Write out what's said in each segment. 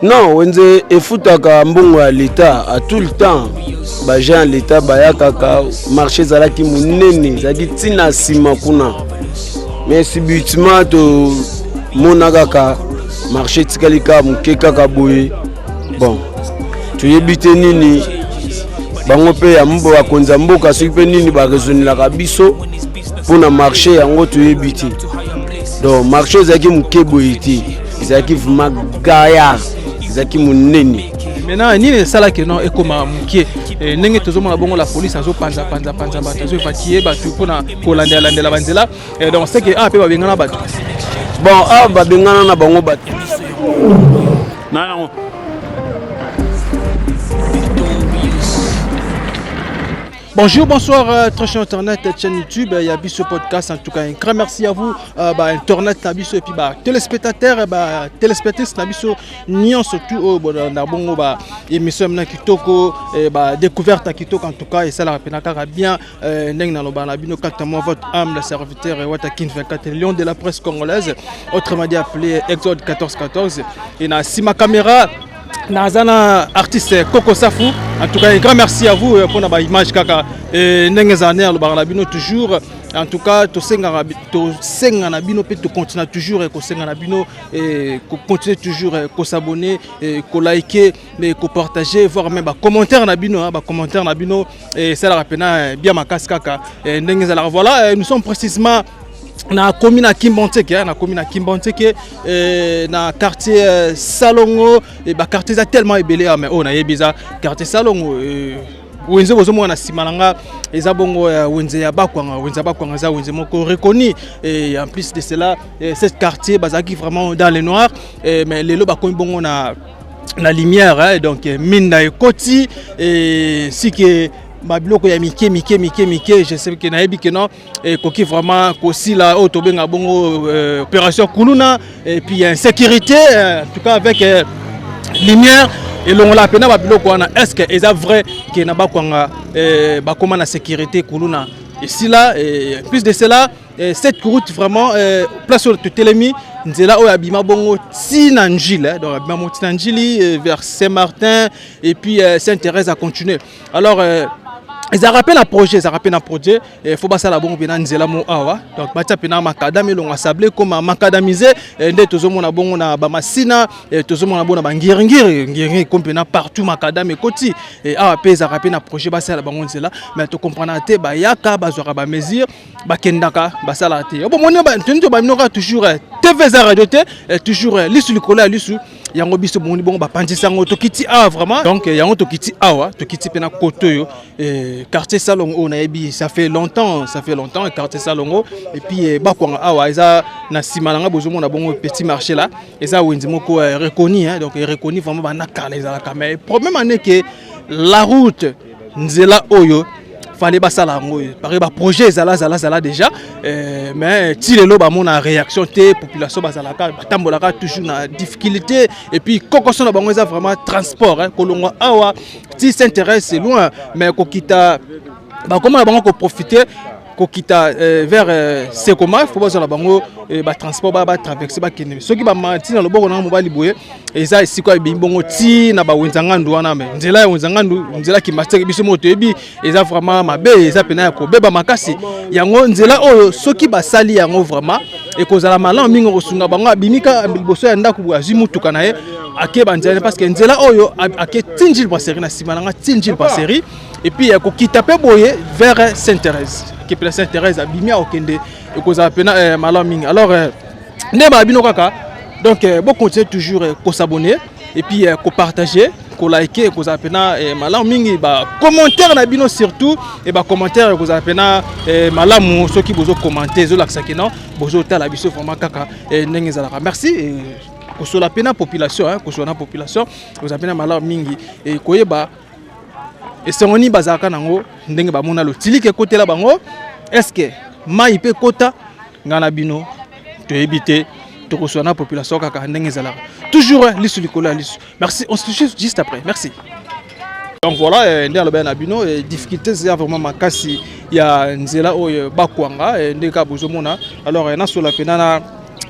Non, wenze efutaka mbongo ya leta à tout le temps. Baagent ya leta bayakaka, marché ezalaki monene, ezalaki ntina nsima kuna. Mais subitement tomona kaka marché etikali kaka moke kaka boye. Bon, toyebi te nini bango mpe ya bakonzi ya mboka soki mpe nini baresonelaka biso mpona marché yango, toyebi te. Donc marché ezalaki moke boye te, ezalaki vraiment gaillard, ezalaki monene. Maintenant, nini esalaki no ekóma moke? Ndenge tozomona bongo, la police azopanza panza panza bato, azoévacuer bato mpona kolandela banzela. Donc c'est que awa mpe babengana bato. Bon, awa babengana na bango bato. Nango. Bonjour, bonsoir, très cher internet, chaîne YouTube, il y a Bisso Podcast. En tout cas, un grand merci à vous, bah, internet, na biso, et puis bah, téléspectateurs, bah, téléspectatrices, na biso, nyonso surtout, oh, bon, na bongo, bah, émission na kitoko, et bah, découverte à kitoko, en tout cas, et ça la kaka bien, ndenge na loba na bino, quant à moi, votre humble serviteur, Wata Kin 24, lion de la presse congolaise, autrement dit appelé Exode 1414, et na sima caméra, naza na artiste Coco Safu. En tout cas, un grand merci à vous mpona baimage kaka ndenge ezala nde alobaka na bino toujours. En tout cas, tosengaka, tosenga na bino mpe tocontinue toujours kosenga na bino, kocontinue toujours kos'abonner, koliker, kopartager, voire même bacommentaire na bino. Bacommentaire na bino esalaka mpena bien makasi kaka ndenge ezalaka. Voilà, nous sommes précisément na commune na Kimbanseke, na commune na Kimbanseke, na quartier Salongo. Ba quartier eza tellement ebele, mais oyo nayebi eza quartier Salongo. Wenze bozomona na nsima na nga eza bongo wenze ya Bakwanga. Wenze ya Bakwanga eza wenze moko reconnu, et en plus de cela, cette quartier bazalaki vraiment dans le noir, mais lelo bakomi bongo na lumière, hein, donc minda ekoti et sike babiloko ya mike mike mike mike. Je sais que nayebi ke non, ekoki vraiment kosila oyo tobenga bongo opération kuluna et puis insécurité. En tout cas, avec lumière elongola mpena babiloko wana. Est ce que eza vrai ke na Bakwanga bakóma na sécurité, kuluna esila? Et plus de cela, cette route vraiment, place oyo totelemi, nzela oyo abima bongo ntina Njili, donc abima bongo ntina Njili vers Saint-Martin et puis Saint-Thérèse a continué. Alors ezalaka mpe na projet, ezalaka mpe na projet, faut basala bongo mpena nzela mo awa. Donc batia mpena macadam, elongo sable koma macadamisé nde tozomona bongo na bamasina, tozomona bongo na bangiringiri ngiringiri ekomi mpena partout, macadam ekoti. Awa mpe ezalaka mpe na projet basala bango nzela, mais tocomprendre te, bayaka bazwaka bamesure, bakendaka basalaka te. Bomoni toni tobaminoka toujours, TV eza radio te, toujours lisu likolo ya lisu. Yango biso bomoni bongo bapanzisi yango, tokiti awa vraiment. Donc yango tokiti awa, tokiti mpe na kote oyo, quartier Salongo oyo nayebi, ça fait longtemps, ça fait longtemps, quartier Salongo et puis Bakwanga awa eza na nsima na nga. Bozomona bongo petit marché là, eza wenze moko reconnu, hein, donc reconnu vraiment banda kala ezalaka. Mais problème ane ke la route, nzela oyo fallait basala yango oyo parce que baprojet ezala zala zala déjà, mais ti lelo bamona réaction te. Population bazalaka, batambolaka toujours na difficulté et puis kokoso na bango eza vraiment transport, hein, kolongwa awa ti Saint-Thérèse, c'est loin, mais kokita bakoma na bango koprofiter kokita vers Sekoma, faut bazala bango batransport batraverse bakende. Soki bamati na loboko nanga mobali boye, eza esika ebimi bongo ti na bawenza ngandu wana. Me nzela ya wenza ngandu, nzela Kimbanseke, biso moko toyebi, eza vraiment mabe, eza pena ya kobeba makasi. Yango nzela oyo, soki basali yango vraiment, ekozala malamu mingi kosunga bango. Abimika liboso ya ndako boye, azwi mutuka na ye, ake banzela, parce que nzela oyo ake ti Njili Brasserie, na nsima nanga ti Njili Brasserie, et puis kokita mpe boye vers Saint Thérèse, akepela Saint Thérèse, abimi akokende, ekozala mpena malamu mingi. Alors nde bala bino kaka, donc bocontinue toujours kos'abonner et puis kopartager, koliker, ekozala mpena malamu mingi. Bacommentaire na bino surtout, e bacommentaire ekozala mpena malamu. Soki bozocommenter, ezolakisaki non, bozotala biso vraiment kaka ndenge ezalaka. Merci. Kosola mpe na population, kosola na population ekozala mpena malamu mingi, koyeba esengo nini bazalaka nango ndenge bamona lotiliki ekotela bango. Est-ce mai mpe ekota? Ngai na bino toyebi te, tokosola na population kaka ndenge ezalaka, toujours lisu likolo ya lisu. Merci, on se touche juste après. Merci. Donc voilà, nde alobaki na bino, difficulté eza vraiment makasi ya nzela oyo Bakwanga, ndenge kaka bozomona. Alors nasola mpena na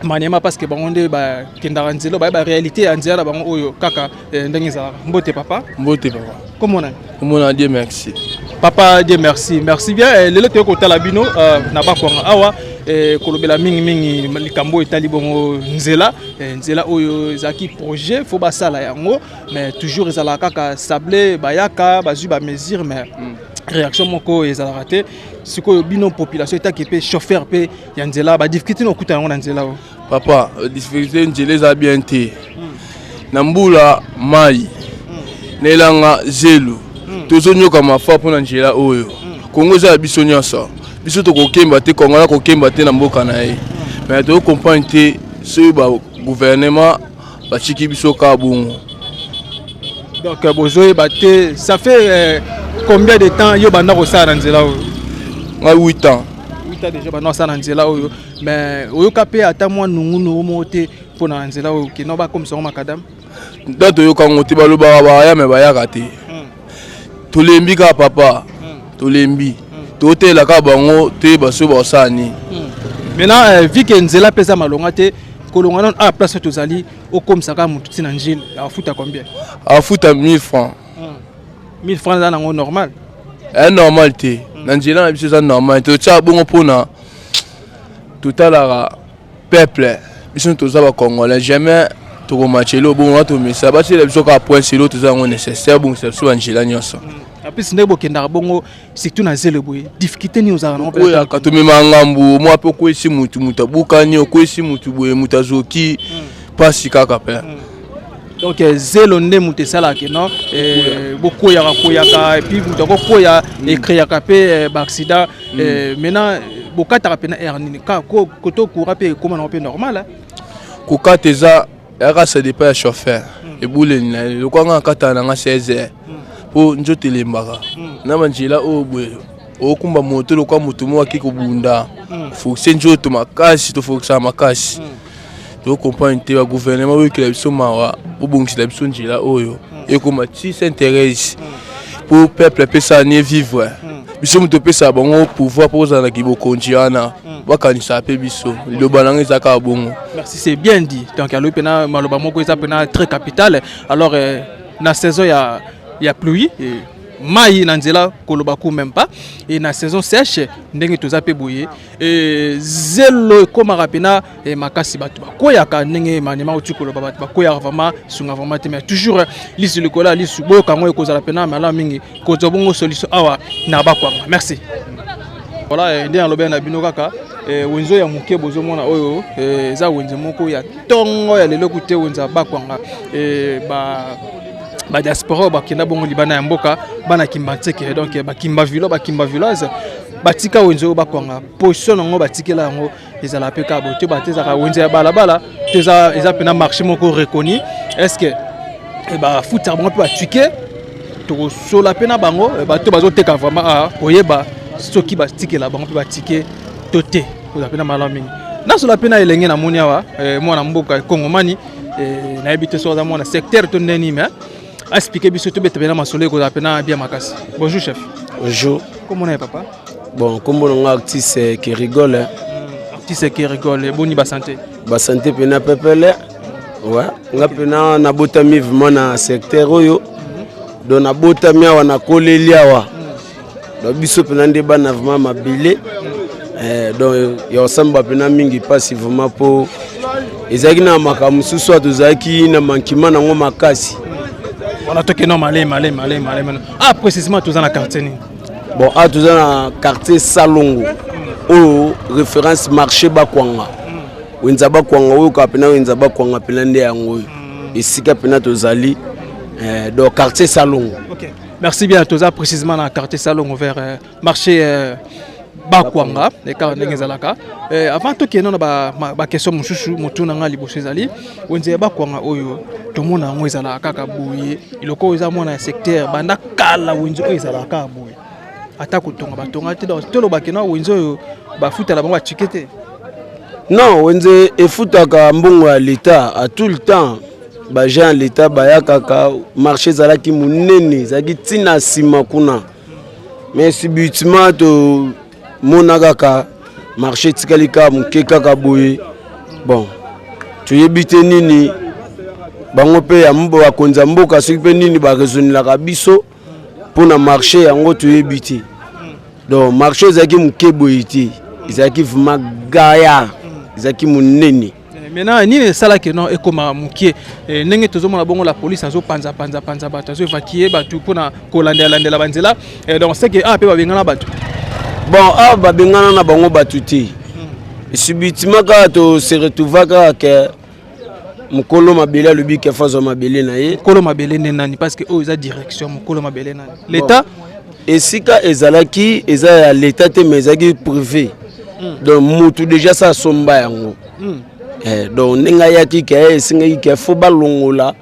Maniema, parce que bango nde bakendaka nzela, bayeba réalité ya nzela na bango oyo kaka ndenge ezalaka. Mbote papa. Mbote papa. Komona? Komona Dieu merci. Papa Dieu merci, merci bien. Lelo toyei kotala bino na Bakwanga awa, kolobela mingimingi likambo etali bongo nzela, nzela oyo ezalaki projet, faut basala yango, mais toujours ezalaka kaka sable. Bayaka, bazwi bamesure, mais réaction moko ezalaka te. Sikoyo bino population etaki mpe chauffeur mpe ya nzela, badifficulté na okuta yango na nzela oyo? Papa, difficulté, nzela eza bien te. Na mbula mai, na elanga zelo, tozonyokama fa mpo na nzela oyo. Kongo eza ya biso nyonso. Biso tokokemba te, Kongo na kokemba te na mboka na ye, mais tokocomprendre te soki bagouvernement batiki biso kaka bongo. Donc bozoyeba te. Ça fait combien de temps yo banda kosala na nzela oyo? Ngai 8 ans. 8 ans déjà banda kosala na nzela oyo, mais oyoka mpe ata mwa nungunungu moko te mpona na nzela oyo kino bakomisa yango macadam? Nda toyoka yango te. Balobaka baya, mais bayaka te. Tolembi kaka papa, tolembi. Totela kaka bango, toyeba soki bakosala nini. Maintenant, vu que nzela mpe eza malonga te, kolonga nano awa place oyo tozali, okomisaka motu ntina Njili, afuta combien? Afuta 1000 francs. 1000 francs eza nango normal? Eza normal te. Na nzela na biso eza normal te. Totiaka bongo mpona totalaka peuple. Biso toza bacongolais, jamais tokomatya elo bongo. Tomesa batiela biso kaka point elo, toza yango nécessaire. Bongisa biso banzela nyonso. Apesi ndenge bokendaka bongo, surtout na zelo boye, difficulté nini ozalaka nango? Oyaka, tomema ngambu mwa mpe okwesi mutu, mutu abukani, okwesi mutu boye, mutu azoki, mpasi kaka mpe. Donc zelo nde moto esalaka no bokweyaka kweyaka, et puis moto akokwea, ecréaka mpe baaccident. Maintenant bokataka mpena aire nini koto courant mpe ekóma nango mpe normal? Kokata eza yaka, ça dépend ya chauffeur, ebuleli na ye. Lokwanga akataka nanga 16 heures mpo nzoto elembaka na banzela oyo boye. Okumba moto lokwa moto moko aki kobunda, fokise nzoto makasi, tofokisaka makasi. Tocomprendre te. Bagouvernement boyokela biso mawa, bobongisela biso nzela oyo ekoma ti Saint Thérèse po peuple apesaka nie vivre. Biso moto opesaka bango pouvoir mpo kozala na kibokonzi wana, bakanisaka mpe biso. Liloba nanga eza kaka bongo. Merci, c'est bien dit. Donc alobi mpena maloba moko eza mpena très capital. Alors na saison ya pluie, mai na nzela koloba ku même pas, et na saison sèche ndenge toza mpe boye, zelo ekomaka mpena makasi, bato bakweyaka. Ndenge Maniema oti koloba, bato bakweyaka vraiment, sunga vraiment te. Mais toujours lisu likolo ya lisu, boyoka yango, ekozala mpena malamu mingi kozwa bongo solution awa na Bakwanga. Merci. Voilà, nde nalobi na bino kaka, wenze oyo ya moke bozomona oyo eza wenze moko ya ntongo ya lelo te, wenze ya Bakwanga. Ba badiaspora oyo bakenda bongo libanda ya mboka, bana Kimbanseke, donc bakimba vilo, bakimba village, batika wenze oyo Bakwanga. Position yango batikela yango ezala mpe kaka boye te. Bate ezalaka wenze ya balabala to eza mpena marché moko reconnu. Est ce que bafutaka bango mpe batike? Tokosola mpe na bango bato bazoteka vraiment, koyeba soki batikela bango mpe batike to te. Kozala mpe na malamu mingi. Nasola mpe na elenge namoni awa, mwana mboka ekongomani. Nayebi te soki aza mwana secteur to ndeni, mais aexpliquer biso, tobeta mpena masolo, ekozala mpena bien makasi. Bonjour chef. Bonjour. Komona ye papa? Bon, kombo na nga artiste Kerigole. Artiste Kerigole, boni basanté? Basanté mpena pepele. Ouais, nga mpena nabotami vraiment na secteur oyo. Donc nabotami awa, nakoleli awa. Donc biso mpena nde bana vraiment mabele. Donc ya kosamba mpena mingi mpasi vraiment, mpo ezalaki na makambo mosusu oyo tozalaki na mankima nango makasi. Voilà, tokende male male male male male. Ah, précisément toza na quartier nini? Bon, awa toza na quartier Salongo oyo, référence marché Bakwanga, wenza Bakwanga oyo kaka mpena wenza Bakwanga mpena nde yango oyo esika mpena tozali, donc quartier Salongo. Ok, merci bien. Toza précisément na quartier Salongo vers marché Bakwanga, ekaka ndenge ezalaka. Avant tokende na baquestion mosusu, motu na nga liboso ezali wenze ya Bakwanga oyo tomona yango ezalaka kaka boye. Eloko oyo eza mwana ya secteur, banda kala wenze oyo ezalaka kaka boye, ata kotonga batonga te. Donc tolobaki na wenze oyo bafutala bango batike te? Non, wenze efutaka mbongo ya leta à tout le temps. Baagent ya leta bayakaka. Marché ezalaki monene, ezalaki ntina nsima kuna, mais subitement tomona kaka marché etikali kaka moke kaka boye. Bon, toyebi te nini bango mpe ya bakonzi ya mboka, soki mpe nini baresonelaka biso mpo na marché yango, toyebi te. Donc marché ezalaki moke boye te, ezalaki vraiment gaillard, ezalaki monene. Maintenant, nini esalaki no ekóma mokie? Ndenge tozomona bongo, la police azopanzapanzapanza bato, azoévacuer bato mpona kolandelalandela banzela. Donc c'est que awa mpe babengana bato? Bon, awa babengana na bango bato te. Subitement kaka tose retrouva kaka ke mokolo mabele alobi ke azwa mabele na ye. Mokolo mabele nde nani? Parce que oyo eza direction. Mokolo mabele nani? L'état? Esika ezalaki eza ya l'état te, mais ezalaki privé. Donc mutu déjà sa asomba yango. Donc ndenge ayaki ke esengaki ke faut balongola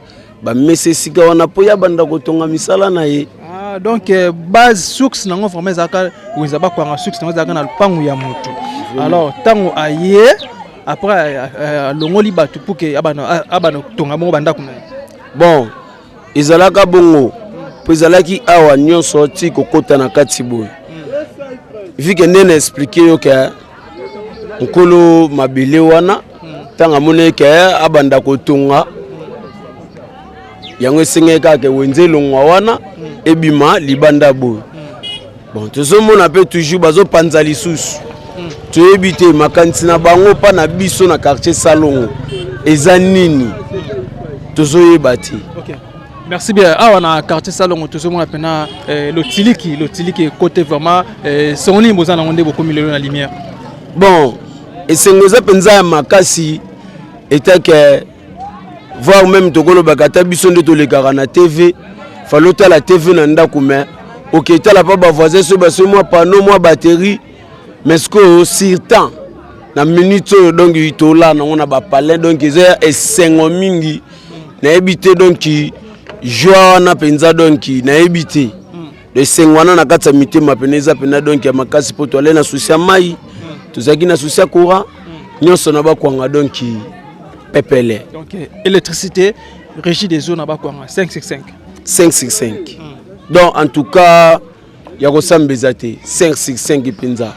bamesa esika wana mpo ya banda kotonga misala na ye. Ah, donc base source nango vraiment ezalaka wenza Bakwanga. Source nango ezalaka na lupangu ya motu. Alors ntango aye après, alongoli bato pour ke abana kotonga bongo bandako na ye. Bon, ezalaka bongo mpo ezalaki awa nyonso ti kokɔta na kati boye. Vu que nde na expliquer yo ke nkolo mabele wana, ntango amoni ke abanda kotonga yango, esengeli kaka ke wenze elongwa wana, ebima libanda boye. Bon, tozomona mpe toujours bazopanza lisusu. Toyebi te makanisi na bango mpa na biso na quartier Salongo eza nini, tozoyeba te. Okay. Merci bien. Awa na quartier Salongo, tozomona mpena lotiliki ekote vraiment. Songo nini boza nango nde bokomi lelo na lumière? Bon, esengo eza mpenza ya makasi etake, voire même tokolobaka ata biso nde tolekaka na TV. Fallait otala TV na ndako, mais oketala mpa bavoisin so baso mwa panneau, mwa batterie. Mais sikoyo sur temps na minute oyo, donc tolala nango na bapalin. Donc eza esengo mingi, nayebi te. Donc joie wana mpenza, donc nayebi te, esengo wana na kati ya mitema pene eza mpena donc ya makasi, mpo toale na souci ya mai, tozalaki na souci ya courant nyonso na Bakwanga, donc pepele. Donc électricité, Régie des eaux na Bakwanga, 565. 565. Donc en tout cas ya kosamba eza te, 565 mpenza.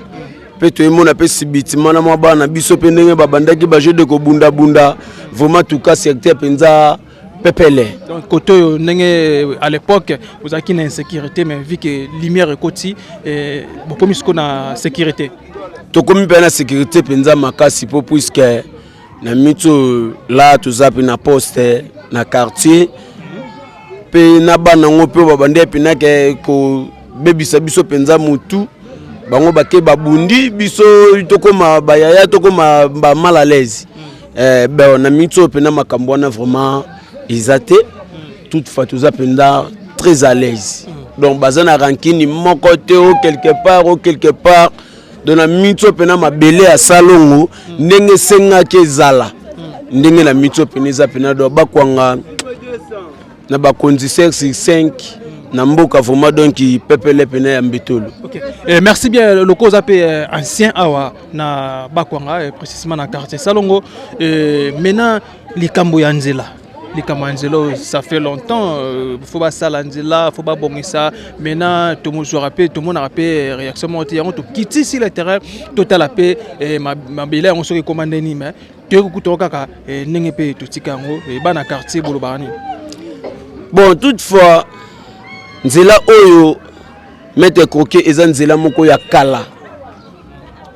Mpe toyemona mpe subitement na mwa bana biso mpe ndenge babandaki bajeu de kobundabunda, vraiment tout cas secteur mpenza pepele. Donc côté oyo, ndenge à l'époque ozalaki na insécurité, mais vu que lumière ekoti, bokomi sikoyo na sécurité. Tokomi mpe na sécurité mpenza makasi, mpo puisque na miti oyo la toza mpe na poste na quartier mpe na bana yango mpe babandi mpinake kobebisa biso mpenza motu. Bango bake babundi biso, tokóma bayaya, tokóma ba mal à l'aise. Bon, na miti oyo mpena makambo wana vraiment eza te. Toutefois toza mpenza très à l'aise. Donc baza na rancune moko te o quelque part o quelque part. Donc na miti oyo mpena mabele ya Salongo ndenge esengaki ezala ndenge na miti oyo mpena eza mpena. Donc Bakwanga na bakonzi 5 sur 5 na mboka vraiment, donc pepele pene ya mbetolo. Ok. Merci bien. Loko oza mpe ancien awa na Bakwanga, précisément na quartier Salongo. Maintenant likambo ya nzela, likambo ya nzela oyo, ça fait longtemps, faut basala nzela, faut babongisa. Maintenant tomozwaka mpe, tomonaka mpe réaction moko te. Yango tokiti sur le terrain, totala mpe mabele yango soki ekóma ndeni. Mais toyoki kuta kaka ndenge mpe totika yango. Bana quartier bolobaka nini? Bon, toutefois nzela oyo, maître Croquet, eza nzela moko ya kala.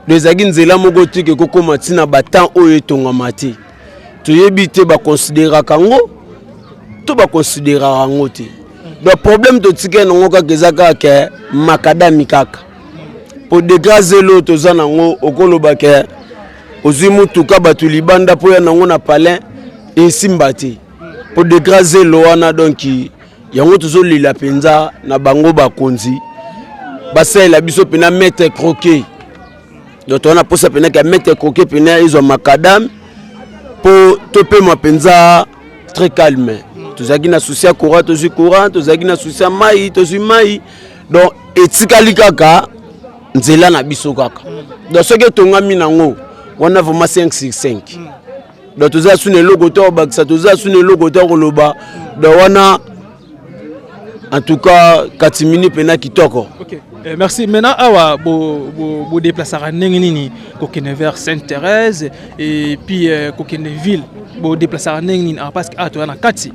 Do ezalaki nzela moko tike ekokóma ntina batemps oyo etongama te. Toyebi te baconsidéraka yango to baconsidéraka yango te. Donc problème totikali nango kaka eza kaka ke macadam kaka, po degré zelo toza nango, okoloba ke ozwi mutuka bato libanda mpo ya nango na palin, esimba te po degré zelo wana. Donc yango tozolela mpenza na bango bakonzi basalela biso mpena maître Croquet. Donc toza na mposa mpena ka maître Croquet mpena ezwa macadam mpo topema mpenza très calme. Tozalaki na souci ya courant, tozwi courant. Tozalaki na souci ya mai, tozwi mai. Donc etikali kaka nzela na biso kaka. Donc soki etongami nango wana, vraiment 5 sur 5. Donc toza suna eloko te kobakisa, toza suna eloko te koloba. Donc wana en tout cas katimini mpena kitoko. Okay. Eh, merci. Maintenant, awa bo bo bo déplacer ndenge nini kokende vers Sainte Thérèse et puis euh, kokende ville bo déplacer ndenge nini ah, parce que ah toza na kati.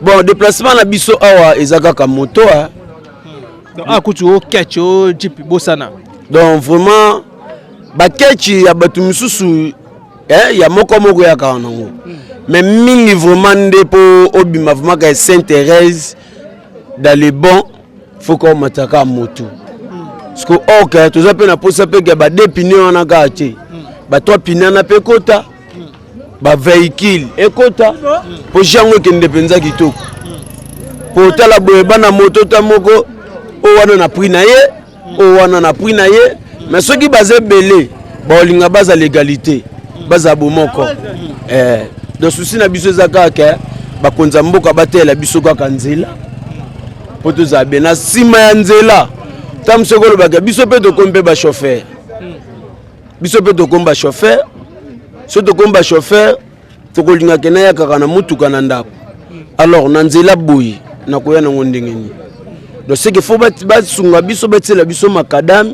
Bon, déplacement na biso awa eza kaka moto ah. Donc ah kutu o ketch o jeep bosana. Donc vraiment ba ketch ya bato misusu eh, ya moko moko eyaka nango mais mingi vraiment nde mpo obima vraiment ka Sainte Thérèse dans le bon faut ka omata kaka moto parce que ok toza mpe na mposa mpe ke ba deux pneus wana kaka te ba trois pneus wana mpe ekota ba véhicule ekota mpo jango ekende mpenza kitoko mpo otala boye bana moto ta moko oyo wana na prix na ye oyo wana na prix na ye mais soki baza ebele baolinga baza légalité baza bomoko eh, donc souci na biso eza kaka ke bakonzi ya mboka bateyela biso kaka nzela mpo tozala be na nsima ya nzela ntango soki olobaka biso mpe tokomi mpe bachauffeur biso mpe tokomi bachauffeur so tokomi bachauffeur tokolinga ke nayakaka na motuka na ndako alors na nzela boye nakoya nango ndenge nini donc ce que faut basunga biso batiela biso makadame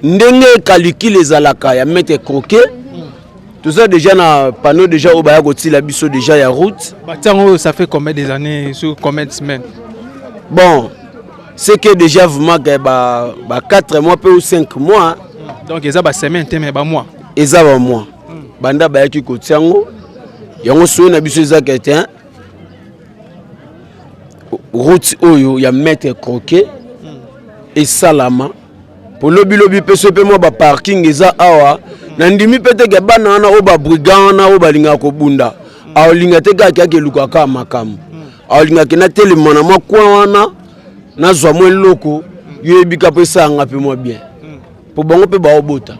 ndenge calcul ezalaka ya mètre croquet toza déjà na panneau déjà oyo baya kotila biso déjà ya route. Batiango ça fait combien des années sur combien de semaines? Bon, c'est que déjà vraiment que ba, ba 4 mois peu ou 5 mois. Donc eza ba semaine te mais ba mois. Eza ba mois. Banda bayaki kotia yango yango soki na biso eza ke te route oyo ya mètre croquet esalama po lobilobi mpe so mpe mwa baparking eza awa nandimi mpe teke bana wana oyo babrigand wana oyo balingaka kobunda aolinga te kaka kaka eluka kaka makambo aolingaka natelema na mwa coin wana nazwa mwa eloko yo oyebika mpo esalanga mpe mwa bien mpo bango mpe baobota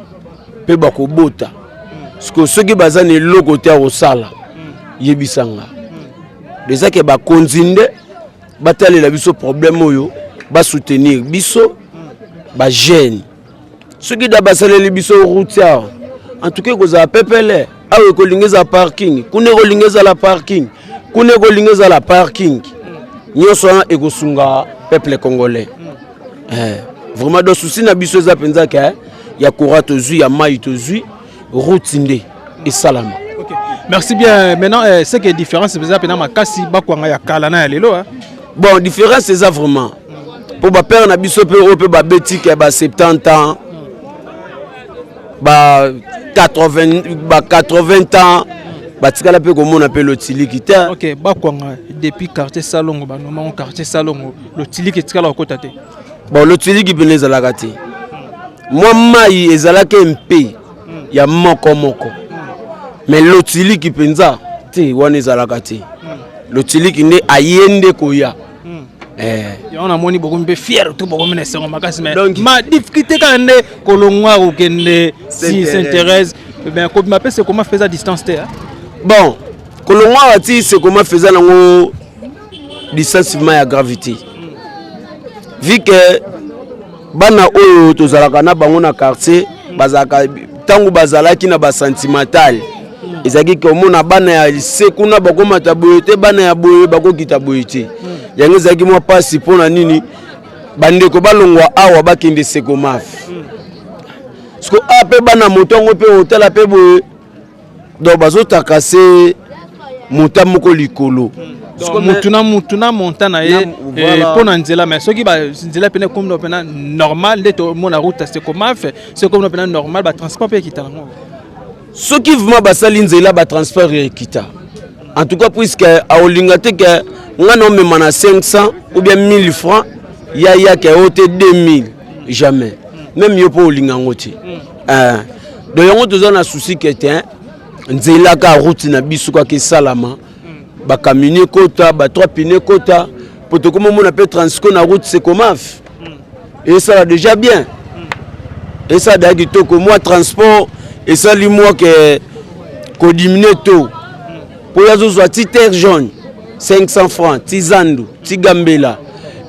mpe bakobota sikoyo soki baza na eloko te ya kosala yebisanga eza ke bakonzi nde batalela biso problème oyo basoutenir biso bajeune soki da basaleli biso route awa en tout cas ekozala pepele awa ekolinga ezala parking kuna ekolinga ezala parking kuna ekolinga ezala parking nyonso wana ekosunga peuple congolais eh, vraiment donc souci na biso eza mpenza ke ya courant tozwi ya mai tozwi route nde esalama. Okay. Merci bien. Maintenant, eh, c'est que différence eza pena makasi bakwanga ya kala na ya lelo hein. Bon, différence eza vraiment. Po ba père na biso pe oyo pe ba beti ke ba 70 ans ba 80 ba 80 ans batikala mpe komona mpe lotiliki te. Ok, bakwanga depuis quartier Salongo banoma quartier Salongo lotiliki etikala kokota te. Bon, lotiliki mpena ezalaka te. Mwa mai ezalaki mpe ya moko moko mais lotiliki mpenza te wana ezalaka te lotiliki nde aye nde koya eh. Yango namoni bokomi mpe fier to bokomi na esengo makasi mais ma difficulté kaka nde kolongwa kokende si Sainte Thérèse mais kobima mpe sekoma feza distance te. Bon, kolongwa awa ti sekoma feza nango distance ma ya gravité vu que bana oyo tozalaka na bango na quartier bazalaka ntango bazalaki na basentimental ezalaki komona bana ya lycée kuna bakomata boye te bana ya boye bakokita boye te yango ezalaki mwa mpasi mpo na nini bandeko balongwa awa bakende sekomaf siko a mpe bana moto yango mpe otala mpe boye donc bazotaka se monta moko likolo. Mutu na mutu na monta na ye mpo na nzela mais soki nzela pene ekomi mpena normal nde tomona route ya sekomaf soki ekomi mpena normal batransport mpe ekita nango. Soki vraiment basali nzela batransport ekita en tout cas puisque aolinga te ke nga na omema na 500 ou bien 1000 francs ya yaka oyo te 2000 jamais même yo mpo olinga yango te. Donc yango toza na souci ke te nzela ka route na biso kaka esalama bakamini ekota ba trois pine ekota po tokoma omona mpe transco na route sekomaf esala déjà bien esala daya kitoko mwa transport esali mwa ke kodimine to mpo ye azozwa ti terre jaune 500 francs ti zandu ti gambela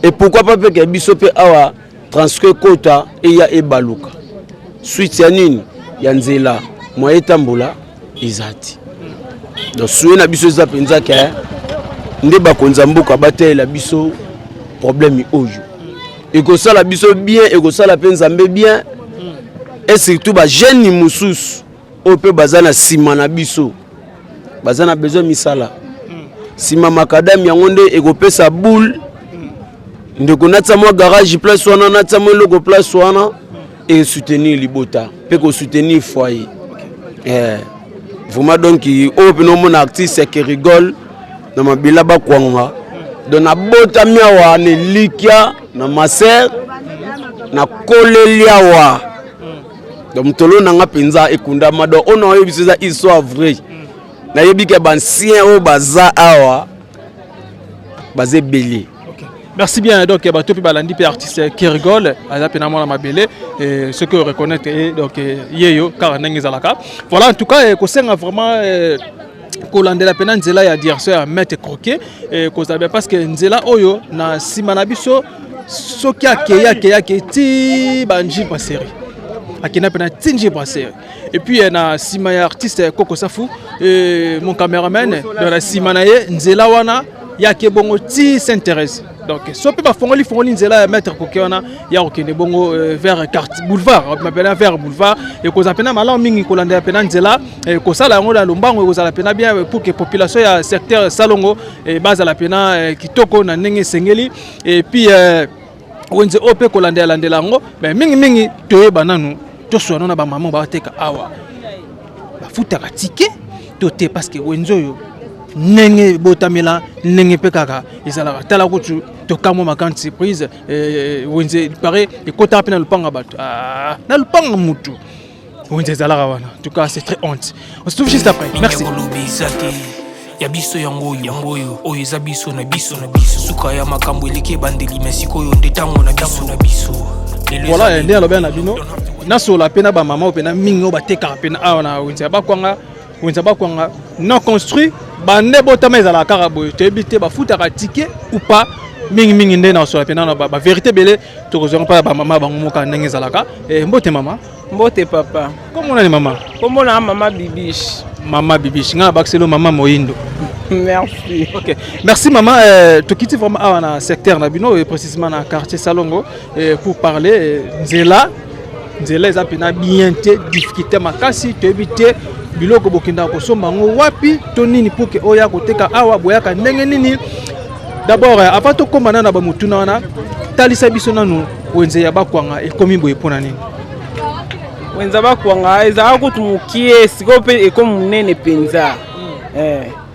et pourquoi pas mpe ke biso mpe awa transco ekota eya ebaluka suite ya nini ya nzela mwa etambola eza te. Donc souhait na biso eza mpenza ke nde bakonzi ya mboka batalela biso problème oyo. Ekosala biso bien, ekosala mpe Nzambe bien, et surtout bajeune mosusu oyo mpe baza na nsima na biso, baza na besoin misala nsima macadam. Yango nde ekopesa boule. Ndeko, natia mwa garage place wana, natia mwa eloko place wana, esoutenir libota mpe kosoutenir foyer. Vraiment, donc oyo mpena omona artiste Kerigol na mabela bakwanga. Donc nabotami awa na elikya na maser, nakoleli awa. Donc motolo na nga mpenza ekundama. Donc oyo nayebi biso eza histoire vrai. Nayebi ke baancien oyo baza awa baza ebele. Merci bien. Donc bato mpe balandi mpe artiste Kerigol aza mpe na mwana mabele, soki oreconnaître ye, donc ye yo kaka ndenge ezalaka. Voilà, en tout cas kosenga vraiment kolandela mpena nzela ya direction ya Maître Croquet kozala bien, parce que nzela oyo na nsima na biso, soki akei akei akei ti banji brasserie, akenda mpena ti nji brasserie. Et puis na nsima ya artiste Koko Safu, mon caméraman, donc na nsima na ye, nzela wana yake bongo ti Sainte Thérèse. Donc so mpe bafongoli fongoli nzela ya Maître Koke wana ya kokende bongo vers quartier boulevard mapena, vers boulevard, ekozala mpena malamu mingi. Kolandela mpena nzela, kosala yango na lombango, ekozala mpena bien pour que population ya secteur Salongo bazala mpena kitoko na ndenge esengeli. Et puis wenze oyo mpe kolandela landela yango, mais mingimingi toyeba nanu, toswana na bamama bateka awa, bafutaka ticket to te? Parce que wenze oyo, ndenge ebotamela, ndenge mpe kaka ezalaka, tala kutu tokamwa ma grande surprise, wenze pare ekotaka mpe na lopanga bato, na lopanga mutu, wenze ezalaka wana. En tout cas, c'est très honte. On se trouve juste après. Merci. Koloba te ya biso, yango oyo, yango oyo, oyo eza biso na biso na biso. Suka ya makambo eleki ebandeli, me sikoyo nde ntango na biso na biso. Voilà, nde alobela na bino. Nasola mpe na bamama oyo mpena mingi oyo batekaka mpena awa na wenze ya bakwanga. Wenze ya bakwanga non construit, bande botama ezalaka kaka boye. Toyebi te bafutaka ticket ou pas. Mingimingi nde nasola mpena na bavérité ebele, tokozwanga mpa bamama bango moka ndenge ezalaka. Mbote mama. Mbote papa. Kombo nani mama? Kombo na mama Bibiche. Mama Bibiche, ngai nabakiselo mama Moyindo. Merci. Ok, merci mama. Tokiti vraiment awa na secteur na bino, et précisément na quartier Salongo, pour parler nzela. Nzela eza mpena bien te, difficulté makasi. Toyebi te biloko bokendaka kosomba yango wapi to nini pour ke oya koteka awa, boyaka ndenge nini? D'abord, avant tokóma nano na bamotuna wana, talisa biso nanu wenze ya bakwanga ekomi boye mpona nini? Wenze bakwanga ezalaka kutu mokie, sikoyo mpe ekomi monene mpenza.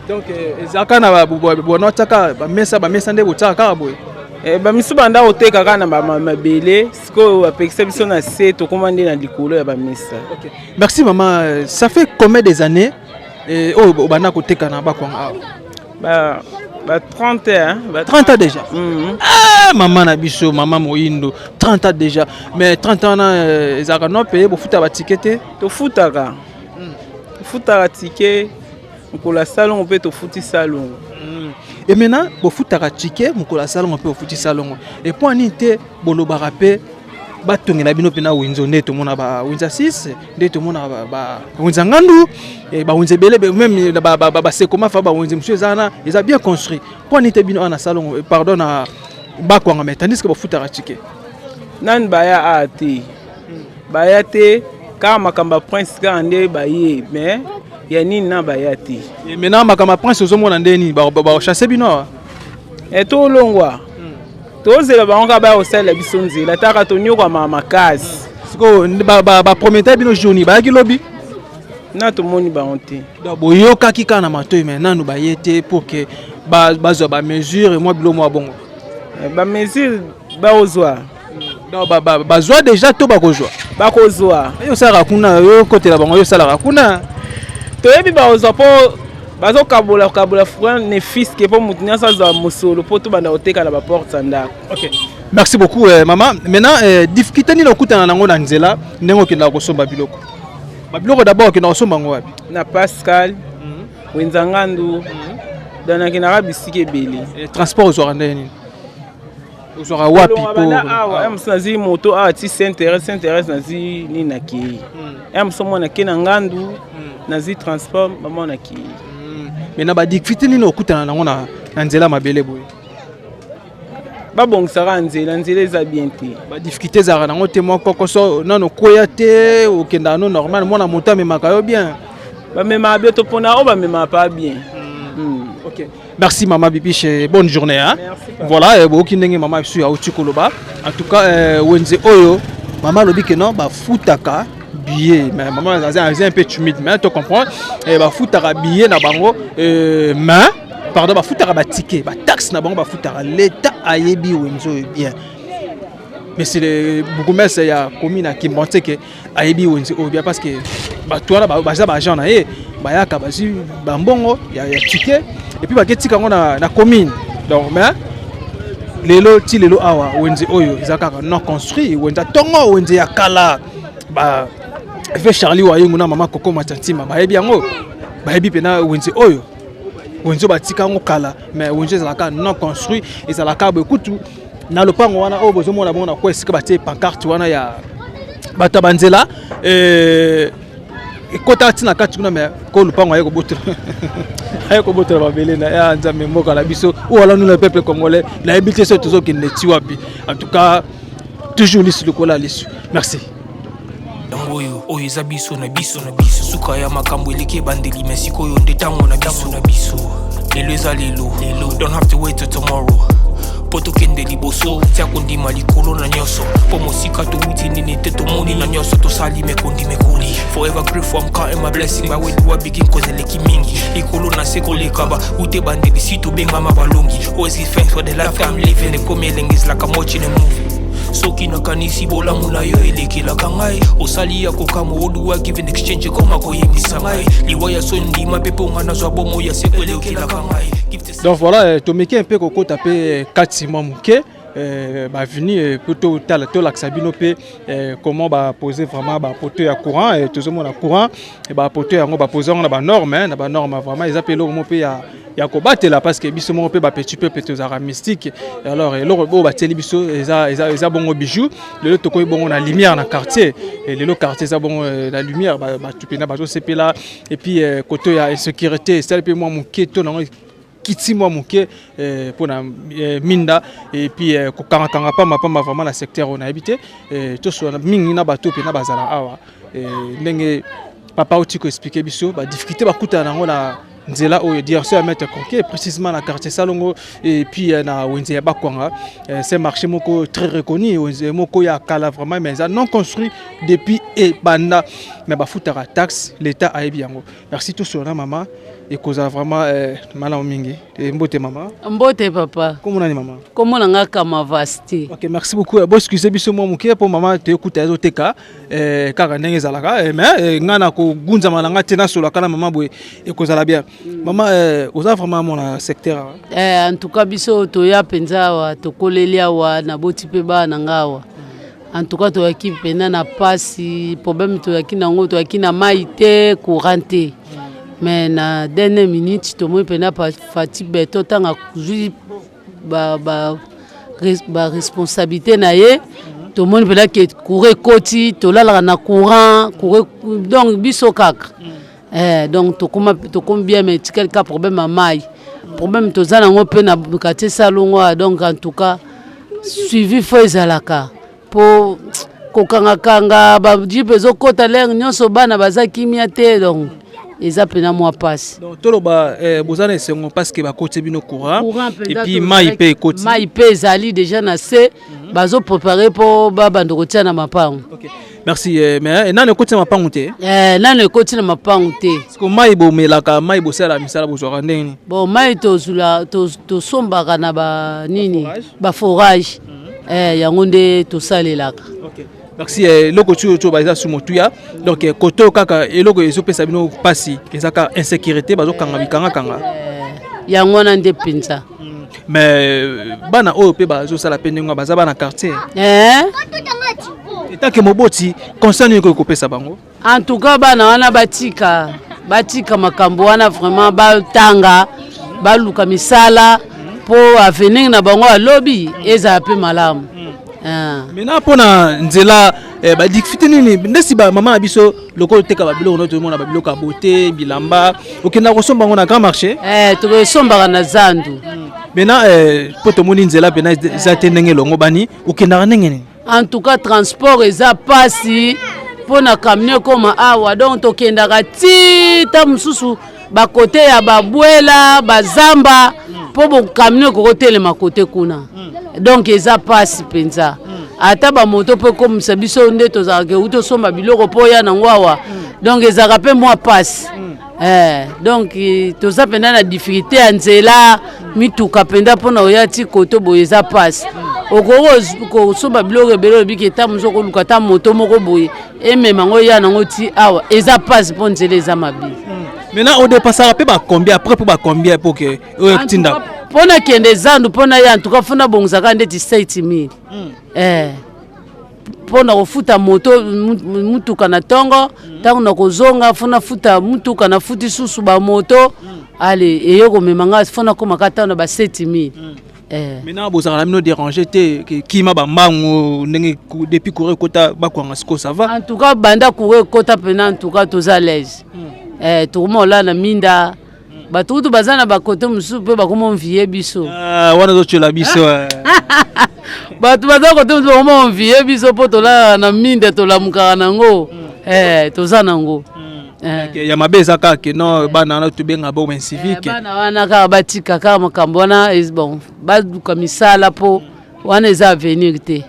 Donc ezalaka na bona otiaka bamesa, bamesa nde botiaka kaka boye? Bamisu banda koteka kaka na mabele, sikoyo bapekisa biso na se, tokóma nde na likolo ya bamesa. Okay. Merci mama. Ça fait combien des années oyo obanda koteka na bakwanga awa? Ba 30 ans. Ba 30 ans déjà? Mm -hmm. Ah, mama na biso, mama Moyindo, 30 ans déjà. Mais 30 ans wana ezalaka no paye, bofuta baticket te? Tofutaka, tofutaka ticket mokolo ya salongo mpe tofuti salongo. Et maintenant bofutaka ticket mokolo ya salongo mpe bofuti salongo, et po nini te bolobaka mpe batongela bino mpena wenze nde tomona bawenze 6, nde tomona bawenze ngandu, bawenze ebele, même basekoma fa, bawenze mosusu eza wana, eza bien construit? Mpo nini te bino awa na salongo, pardon, na bakwanga, mais tandis que bafutaka ticket? Nani baya awa te, baya te kaka makambo ya prince kaka nde baye, mais ya nini na baya te. Maintenant makambo ya prince, ozomona nde nini, bachasse bino awa? Tolongwa, tozela bango kaka baya kosalela biso nzela, taka tonyokwama makasi. Sikoyo bapromettre bino journée, bayaki lobi? Na tomoni bango te. Donc boyokaki kaka na matoi, mais nanu baye te pour que bazwa bamesure, mwa bilo mwa bongo? Bamesure bakozwa. Donc bazwa déjà to bakozwa? Bakozwa. Yo osalaka kuna, yo kotela bango, yo osalaka kuna. Toyebi bakozwa, mpo bazokabola kabola franc ne fiske mpo motu nyonso azwa mosolo mpo tobanda koteka na baporte ya ndako. Ok, merci beaucoup mama. Maintenant, difficulté nini okutana nango na nzela ndenge okendaka kosomba biloko, babiloko? D'abord okendaka kosomba yango wapi? Na Pascal, wenza ngandu, donc nakendaka bisika ebele. Transport ozwaka ndenge nini? Ozwaka wapi? Po awa mosu nazwi moto awa ti Saint Thérèse, Saint Thérèse nazwi nini, nakei ya mosu mwana ke na ngandu, nazwi transport mama, nakei. Mais na badifficulté nini okutana nango na nzela mabele boye? Babongisaka nzela, nzela eza bien te. Badifficulté ezalaka nango te, mwa kokoso nano kweya te, okendaka no normal, mwana moto amemaka yo bien. Bamemaka bien, topona oyo bamemaka pa bien. Ok. Merci maman Bibiche, bonne journée. Hein? Merci, papa. Voilà, boki ndenge maman biso ya uti koloba. En tout cas, wenze oyo, maman lobi que non, ba futaka billet. Mais maman aza un peu timide, mais tu comprends. Eh ba futaka billet na bango, mais pardon, ba futaka ba ticket, ba taxe na bango ba futaka, l'État ayebi wenze oyo bien. Mais c'est le bourgmestre ya commune ya Kimbanseke ayebi wenze oyo bien, parce que bato wana baza ba agent na ye, bayaka bazwi bambongo ya ticket et puis baketika yango na commune. Donc mais lelo ti lelo awa, wenze oyo eza kaka non construit, wenze ya ntongo, wenze ya kala. Ba ve Charlie Wayengu na mama Koko Matantima bayebi yango, bayebi mpena wenze oyo, wenze oyo batika yango kala, mais wenze ezalaka non construit, ezalaka boye. Kutu na lopango wana oyo bozomona bongo na kwa esika batie pancarte wana ya bato ya banzela, ekota ntina kati kuna, mais ko lopango aye kobotola mabele na ya Nzambe. Mboka na biso oyo alanu na peuple congolais, nayebi te soki tozokende ti wapi. En tout cas, toujours lisu lokola ya lisu. Merci. Yango oyo, oyo eza biso na biso na biso. Suka ya makambo eleki ebandeli, me sikoyo nde ntango na biso na biso. Lelo eza lelo lelo, don't have to wait till tomorrow mpo tokende liboso. Tia kondima likolo na nyonso, mpo mosika towuti nini te, tomoni na nyonso tosali mekondi mekoli. Forever grateful, I'm counting my blessing by where do I begin, cause eleki mingi likolo na se koleka ba ute bandeli si tobengama balongi. Always give thanks for the life I'm living. Ekomi elengi, it's like I'm watching a movie. Soki nakanisi bolamu na yo elekelaka ngai, osali ya kokamwa. Oduwa give in exchange, ekoma koyebisa ngai liwa ya so ndima mpe mpo nga nazwa bomo ya seko elekelaka ngai. Give the Donc voilà, tomeki mpe kokota mpe kati mwa moke, baveni mpo totala, tolakisa bino mpe comment bapose vraiment bapoteau ya courant. Tozomona courant, bapoteau yango bapose yango na banorme, na banorme vraiment. Eza mpe eloko moko mpe ya kobatela, parce que biso moko mpe bapetit peuple tozalaka mystique. Alors eloko oyo batieli biso eza bongo bijou. Lelo tokomi bongo na lumière na quartier. Lelo quartier eza bongo na lumière, bato mpena bazosepela. Et puis côté ya insécurité esali mpe mwa moke to nango kiti mwa moke mpona minda et puis kokangakanga pambapamba vraiment na secteur oyo nayebi te. Tosola mingi na bato mpena bazala awa, ndenge papa oti koexpliquer biso badifficulté bakutana nango na nzela oyo, direction ya Maître Conquet, précisément na quartier Salongo et puis na wenze ya Bakwanga. C'est marché moko très reconnu, wenze moko ya kala vraiment, mais eza non construit depuis ebanda, mais bafutaka taxe, l'État ayebi yango. Merci. Tosola na mama, ekozala vraiment malamu mingi. Mbote mama. Mbote papa. Kombo nani mama? Kombo na nga Kamavasti. Ok, merci beaucoup. Bo excuse biso mwa moke mpo mama toyekuta ezoteka kaka ndenge ezalaka, mais ngai na kogunzama na ngai te, nasolaka na mama boye ekozala bien. Mama, oza vraiment mona secteur awa? En tout cas biso toya mpenza awa, tokoleli awa, naboti mpe bana na nga awa. En tout cas toyaki mpenza na pasi, problème toyaki nango, toyaki na mai te, courant te, mais na dernière minute tomoni mpenza Fatshi Béton ntango azwi baresponsabilité na ye, tomoni mpenza ke courant ekoti, tolalaka na courant. Donc biso kaka donc tokomi bien, mais etikali ka problème ya mai, problème toza nango mpe na quartier Salongo. Donc en tout cas suivi fo ezalaka mpo kokangakanga bajeep ezokɔta lere nyonso, bana baza kimia te, donc eza mpena mwa mpasi. Donc toloba boza na esengo parce que bakoti bino courant et puis mai mpe ekoti. Mai mpe ezali déjà na se, bazoprépare mpo babanda kotia na mapango. Okay. Merci. Mais nano ekoti na mapango te? Nano ekoti na mapango te. Parce que mai bomelaka, mai bosala misala, bozwaka ndenge nini? Bon, mai tozula, tosombaka na banini, baforage, yango nde tosalelaka. Okay. Merci. Eloko ti oyo baza su motuya, donc kote oyo kaka eloko ezopesa bino mpasi eza kaka insécurité, bazokanga bikangakanga. Yango wana nde mpenza. Mais bana oyo mpe bazosala mpe ndenge baza bana quartier, etake moboti, conseil nini koki kopesa bango? En tout cas bana wana batika makambo wana vraiment, batanga, baluka misala mpo avenir na bango alobi ezala mpe malamu. Maintenant mpona nzela. Eh, badifficulté nini ndesi bamama na biso lokola oteka babiloko no, tomona babiloko ya beauté, bilamba, okenda kosomba yango na grand marché? Eh, tokosombaka na zandu. Maintenant, mpo tomoni nzela mpena eza te ndenge elongo bani, okendaka ndenge nini? En tout cas, transport eza pasi mpo na camion ekóma awa. Donc tokendaka ti ta mosusu bakote ya babwela, bazamba, mpo bocamion ekokotelema kote kuna. Donc eza pasi mpenza. Ata bamoto mpo ekomisa biso nde tozalaka euti osomba biloko mpo oya nango awa, donc ezalaka mpe mwa pasi. Donc toza mpenza na difficulté ya nzela. Mituka mpenza mpona oya ti koto boye eza pasi. Okoki kosomba biloko ebele, olobiki eta mosusu okoluka ata moto moko boye emema yango, ya nango ti awa eza pasi mpo nzela eza mabe. Maintenant, odépensaka mpe bacombien après, mpo bacombien po ke oyo tinda? Mpo nakende zandu, mpo na ye, en tout cas fo nabongisaka ndeti 7000 mpo na kofuta moto, mutuka na ntongo. Ntango na kozonga, fo nafuta mutuka, nafuti susu bamoto. Ale eye komema nga, fo nakomaka ntango na ba 7000. Maintenant, bozalaka na bino déranger te kima bambangu ndenge depuis courant ekota bakwanga sikoyo, ça va? En tout cas, banda courant ekota mpena, en tout cas toza l'aise. Tokoma olala na minda. Bato kutu baza na bakote mosusu mpe bakoma envier biso. Wana ozotyela biso. Bato baza kote mosusu bakoma envier biso mpo tolalaka na minda, tolamukaka nango, toza nango. Ya mabe eza kaka ke non, bana wana tobenga bo incivique. Bana wana kaka batika kaka makambo wana. Bon, baluka misala mpo wana eza avenir te.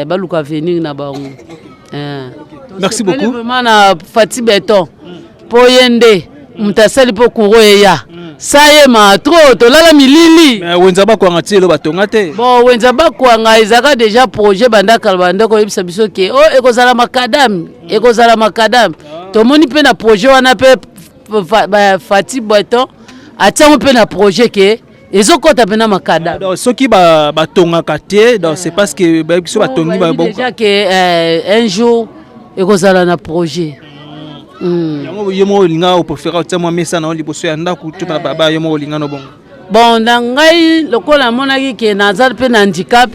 Baluka avenir na bango. Merci beaucoup. Vraiment na Fatshi Béton, mpo ye nde moto asali mpo courant eya. Sa yema trop, tolala milili. Wenza bakwanga ti elo batonga te. Bon, wenza bakwanga ezalaka déjà projet banda kala. Banda koyebisa biso ke o ekozala macadam, ekozala macadam. Tomoni mpe na projet wana mpe Fatshi Béton atiango mpe na projet ke ezokɔta mpe na macadam. Donc soki batongaka te, donc c'est parce que biso batongi. Déjà ke un jour ekozala na projet. Yango ye moko olinga, opréférer otia mwa mesa na yo liboso ya ndako to na balabala, yo moko olinga no bongo? Bon, na ngai lokola namonaki ke naza mpe na handicap,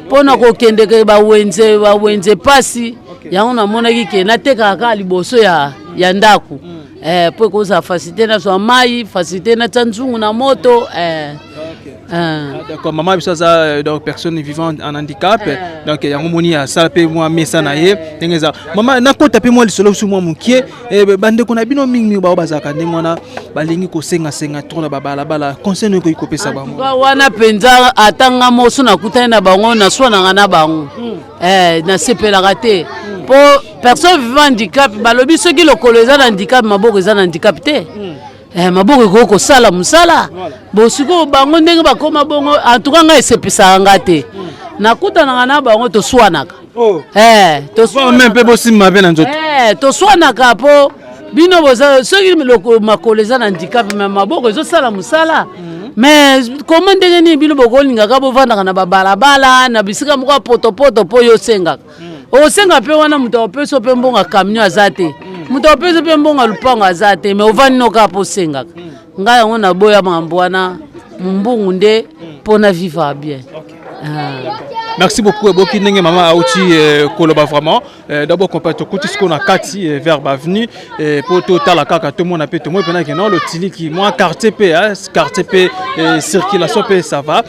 mpona kokendeke bawenze, bawenze pasi, yango namonaki ke natekaka kaka liboso ya ndako, mpo ekozala facilité nazwa mai, facilité natia nzungu na moto. Ah, d'accord. Mama biso aza donc personne vivant en handicap, donc yango moni asala mpe mwa mesa na ye ndenge eza. Mama, nakota mpe mwa lisolo biso mwa mokie. Bandeko na bino mingimingi bao bazalaka ndenge wana, balingi kosengasenga trop na babalabala, conseil nini okoki kopesa bango? Wana mpenza, ata nga moso nakutani na bango, naswanaka na bango. Nasepelaka te mpo personne vivant handicap, balobi soki lokolo eza na handicap, maboko eza na handicap te. Maboko ekoki kosala mosala. Bo sikoyo bango ndenge bakóma bongo, en tout cas ngai esepisaka nga te. Nakutanaka na bango, toswanaka. Mpe bosimba mpe na nzoto? Toswanaka mpo bino boza, soki makolo eza na handicap, me maboko ezosala mosala, mais koma ndenge nini bino bokolingaka bovandaka na babalabala, na bisika moko ya potopoto mpo yo osengaka? Osenga mpe wana, moto akopesa mpe mbongo ya camion aza te, moto akopesa mpe mbongo ya lupango aza te, mais ovandi no kaka mpo osengaka. Ngai yango naboya makambo wana, mombungu nde mpo na vivre bien. Merci beaucoup. Eboki ndenge mama auti koloba vraiment. D'abord compa tokuti sikoyo na kati vers baavenue mpo totala kaka, tomona mpe, tomoi mpena ke non, lotiliki mwa quartier mpe, quartier mpe circulation mpe ça va.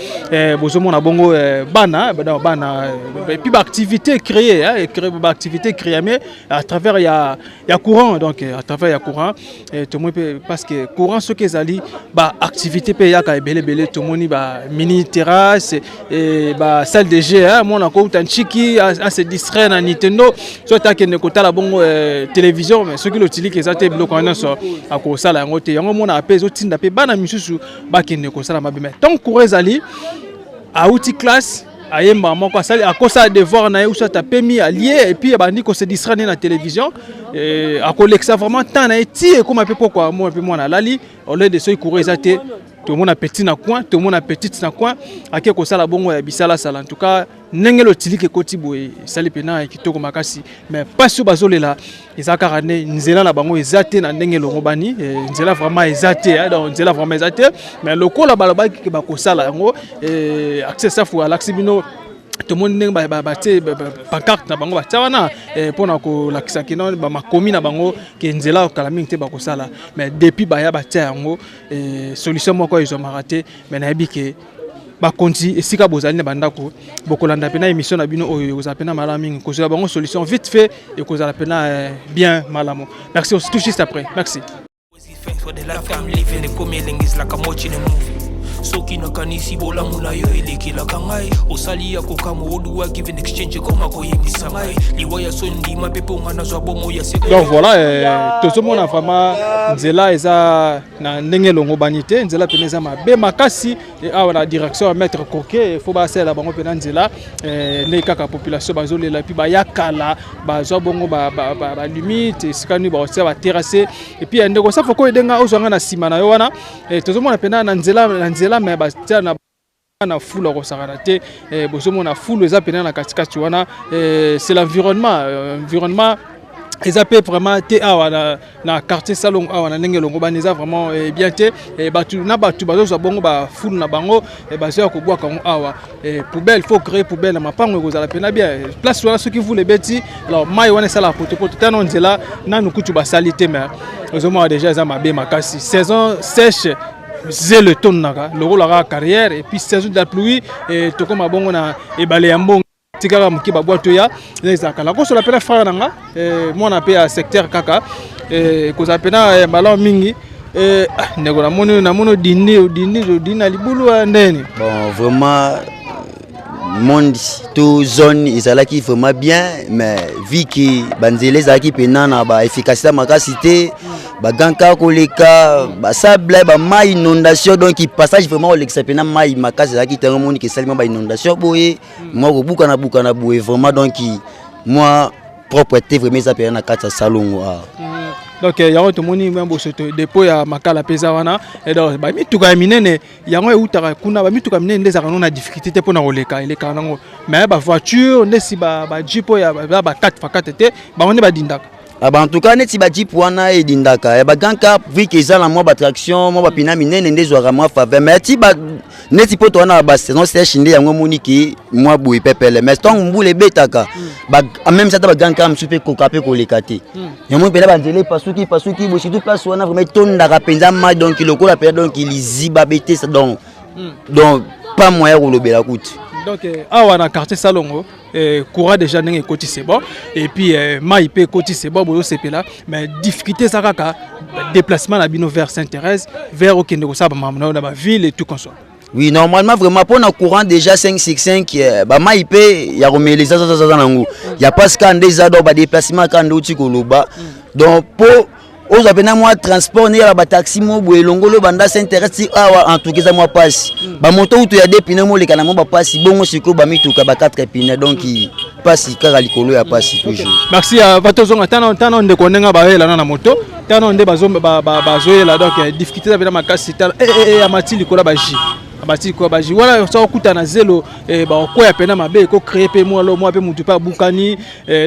Bozomona bongo bana, bana et puis baactivité créée, baactivité créée mais à travers ya courant. Donc à travers ya courant, tomoni mpe, parce que courant soki ezali, baactivité mpe eyaka ebele ebele. Tomoni ba mini terrasse, ba salle de jeu. Mwana kouta ntiki ase distraire na Nintendo, so akende kotala bongo télévision. Mais soki lotiliki eza te, biloko wana nyonso akosala yango te. Yango monaka mpe ezotinda mpe bana misusu bakende kosala mabe. Mais tant courant ezali, auti classe, ayemba moko, asali, akosala devoir na ye, uso apemi, alie, et puis abandi kose distraire na télévision, akolekisa vraiment temps na ye ti ekóma mpe pokwa, mwa mpe mwana alali. Au lieu de soki courant eza te, tomona petit na coin, tomona petite na coin, ake kosala bongo ya bisalasala. En tout cas, ndenge lotiliki ekoti boye, esali mpena kitoko makasi. Mais mpasi oyo bazolela eza kaka nde nzela na bango eza te na ndenge elongo bani. Nzela vraiment eza te, donc nzela vraiment eza te. Mais lokola balobaki bakosala yango, accès safu alakisi bino. Tomoni ndenge batie pancarte na bango, batia wana mpona kolakisa kino bamakomi na bango ke nzela kala mingi te bakosala. Mais depuis baya batia yango, solution moko ezwamaka te. Mais nayebi ke bakonzi, esika bozali na bandako, bokolanda mpena émission na bino oyo, ekozala mpena malamu mingi kozwela bango solution vite fait, ekozala mpena bien malamu. Merci, on se touche juste après. Merci. Thanks for the life I'm living. Ekomi elengi, it's like I'm watching a movie. Soki nakanisi bolamu na yo elekelaka ngai, osali ya kokamwa. Oduwa give in exchange, ekoma koyebisa ngai liwa ya so ndima mpe mpo nga nazwa bomo ya seko. Donc voilà, tozomona vraiment nzela eza na ndenge elongobani te, nzela mpena eza mabe makasi. Awa na direction ya Maître Koke, fo basalela bango mpena nzela ndenge kaka population bazolela. Et puis baya kala bazwa bongo balimite esika nini bakotia baterrasse. Et puis ndeko Safu, koyedenga ozwanga na nsima na yo wana, tozomona mpena na nzela me batia na fulu akosakana te. Bozomona fulu eza mpena na katikati wana. C'est l'environnement, environnement eza mpe vraiment te awa na quartier Salongo awa na ndenge elongo bani, eza vraiment bien te. Bato na bato bazozwa bongo bafulu na bango, bazoya kobwaka yango awa. Poubelle, faut créer poubelle na mapango, ekozala mpena bien. Place wana, soki vule ebeti, alors mai wana esalaka potopoto. Tano nzela nanu kutu basali te, mais ozomona déjà eza mabe makasi. Saison sèche, zelo etondaka lokola kaka carrière. Et puis saison de la pluie, tokóma bongo na ebale ya mbongo tikaka moke, babwato ya ezalaka. Nakosola mpena frère na nga, mwana mpe ya secteur kaka, ekozala mpena malamu mingi. Ndeko, namoni odindi, odindi, odindi na libulu ndeni. Bon, vraiment, monde to zone ezalaki vraiment bien, mais vu que banzela ezalaki mpena na baefficacité makasi te, baganka koleka, basable, bamai, inondation, donc passage vraiment kolekisa mpena mai makasi ezalaki. Ntango moniki esalima bainondation boye, mwa kobukana bukana boye, vraiment, donc mwa propreté vraiment eza mpena na kati ya Salongo awa. Donc yango tomoni mwa bosoto, dépôt ya makala mpe eza wana. Donc bamituka ya minene yango eutaka kuna. Bamituka minene nde ezalaka no na difficulté te mpona koleka, elekaka nango. Mais bavoiture ndesi bajeep oyo ba 4 x 4 te, bango nde badindaka. Ah bah, en tout cas, neti bajeep wana edindaka ya bagrand car, vu que eza na mwa batraction, mwa bapina minene nde ezwaka mwa faveur. Mais ti neti mpo to wana basaison sèche nde yango emoni ke mwa boye pepele. Mais ntango mbula ebetaka, même ata bagrand car mosusu mpe ekoka mpe koleka te. Yango mpena banzela epasuki pasuki boye, surtout place wana vraiment etondaka mpenza mai, donc lokola mpenza donc liziba betesa, donc pas moyen kolobela kutu. Donc awa na quartier Salongo, courant déjà ndenge ekoti, c'est bon. Et puis mai mpe ekoti, c'est bon, bozosepela. Mais difficulté eza kaka déplacement na bino vers Saint Thérèse, vers okende kosala bamakambo na yo na baville et tout consort. Oui, normalement, vraiment, mpona courant déjà 5 6 5, bamai mpe ya komela eza zazazaza nango ya mpasi kaka nde eza. Donc badéplacement kaka nde outi koloba, donc mpo ozwa mpena mwa transport nde yala bataxi mo boye elongolo banda Saint Thérèse ti awa, en tout cas eza mwa mpasi. Bamoto utu ya deux pneus moleka na mwa bapasi bongo, sikoyo bamituka ba 4 pneus, donc mpasi kaka likolo ya mpasi toujours. Merci. Bato ozonga tano tano, ndeko, ndenge bayelana na moto tano nde bazoyela. Donc difficulté eza mpena makasi. Tala, amati likolo ya baji, amati likolo ya baji wana. So okuta na zelo, bakokwea mpena mabe, ekocréer mpe mwa lo mwa mpe mutu mpe abukani.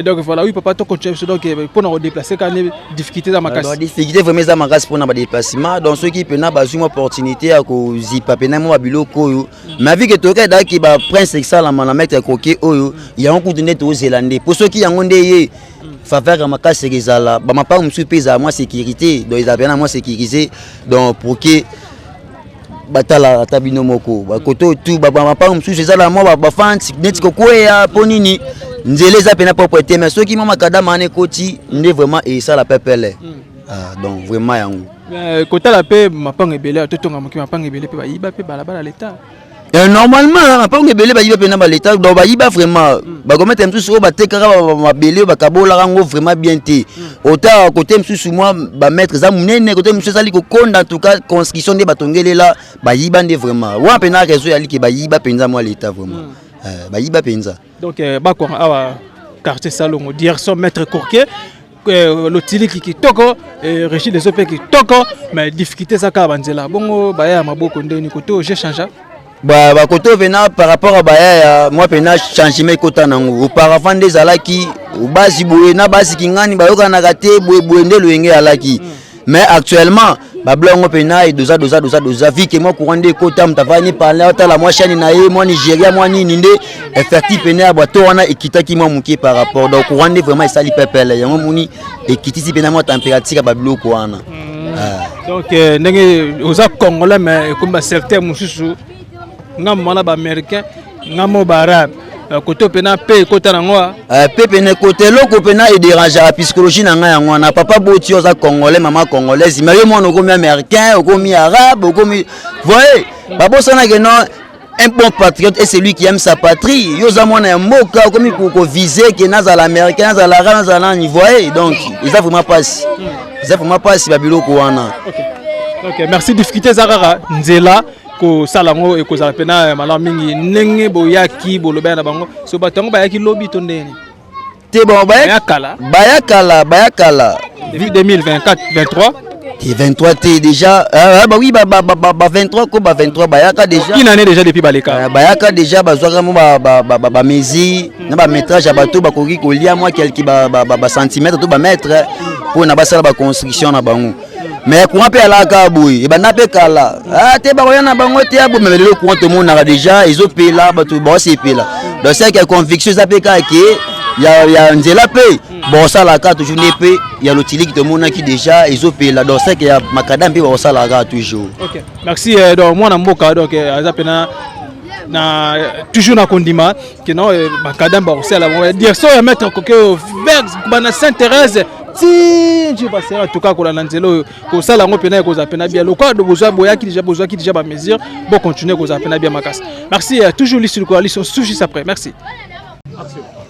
Donc voilà. Oui papa, to continue biso. Donc mpona kodéplacer kaka nde difficulté eza makasi. Difficulté vraiment eza makasi mpona badéplacement. Donc soki mpena bazwi mwa opportunité ya kozipa mpena mwa babiloko oyo, mais vu que toyoka edaki baprince esalama na Maître Koke oyo, yango kutu nde tozela nde, mpo soki yango nde ye faveur ya makasi ezala, bamapango mosusu mpe ezala mwa sécurité, donc ezala mpena mwa sécurisé. Donc pour que batala ata bino moko bakote oyo tu, bamapango mosusu ezala mwa bafante neti kokweya mpo nini, nzela eza mpena propre te. Mais soki mwa makadama wana ekoti nde vraiment esala pepele. Ah, donc vraiment yango. Kotala mpe mapango ebele, totonga moki, mapango ebele mpe bayiba mpe balabala leta. Normalement mapango ebele bayiba mpena baleta, donc bayiba vraiment. Bakomete mosusu oyo batekaka mabele oyo bakabolaka yango vraiment bien te. Ota kote mosusu mwa bamètre eza monene, kote mosusu ezali kokonda. En tout cas construction nde batongelela, bayiba nde vraiment wana mpena réseau yaliki, bayiba mpenza mwa leta vraiment, bayiba mpenza. Donc bakwanga awa quartier Salongo, direction Maître Courquet, lotiliki kitoko, régie des eaux mpe kitoko, mais difficulté eza kaka banzela. Bongo baya ya maboko ndeni kote oyo j'ai changé? Bakote oyo mpena par rapport a baya ya mwa mpena changement ekota nango. Auparavant nde ezalaki basi boye na basi kingani bayokanaka te boye boye nde loyenge ezalaki. Mais actuellement Bablo yango mpena edoza doza doza doza vi ke mwa courant nde ekota, moto avandi parle otala mwa chaîne na ye, mwa Nigeria, mwa nini nde effectif pene ya bato wana ekitaki mwa moke par rapport. Donc courant nde vraiment esali pepele yango moni ekitisi mpena mwa température ya babiloko wana. Donc ndenge oza congolais, mais ekomi basecteur mosusu, ngambo wana baaméricain, ngambo baarabe, kote mpena mpe ekota nango. Mpe pene kote eloko mpena edérangeaka psychologie na ngai yango wana. Papa boti oza congolais, mama congolaise, mais yo mwana okomi américain, okomi arabe, okomi voye babosanake. Non, un bon patriote est celui qui aime sa patrie. Yo oza mwana ya mboka, okomi koviser ke nazala américain, nazala arabe, nazala nani, voye. Donc eza vraiment pasi, eza vraiment pasi babiloko wana. Ok, merci. Difficulté eza kaka nzela. Kosala yango ekozala mpena malamu mingi. Ndenge boyaki bolobela na bango, so bato yango bayaki lobi to ndeni? Te, bon. Baya kala. Baya kala, baya kala. Depuis 2024, 23. Te, 23 te déjà. Bah oui, ba, ba, ba, ba, ba 23 ko, ba 23 bayaka déjà. Une année déjà depuis baleka. Bayaka déjà, bazwaka mo bamesure na bamétrage ya bato bakoki kolia mwa quelque bacentimètre to bamètre mpona basala baconstruction na bango. Mais courant mpe alaka boye, ebanda mpe kala. Ah, te, bakoya na bango te ya boye. Mais lelo courant tomonaka déjà ezopela, bato baosepela. Donc c'est que conviction eza mpe kaka ke ya nzela mpe bakosalaka toujours nde mpe ya lotiliki tomonaki déjà ezopela. Donc c'est que ya macadam mpe bakosalaka toujours. Ok, merci. Donc mwana mboka, donc aza mpena na toujours na kondima ke non, macadam bakosala bango direction ya maître Koke vers bana Sainte Thérèse ti nji basera. En tout cas, kolanda nzela oyo kosala yango mpena ekozala mpena bien. Lokola bozwa boyaki déjà, bozwaki déjà bamesure, bocontinue, kozala mpena bien makasi. Merci. Toujours lisu likolo liso, juste après. Merci.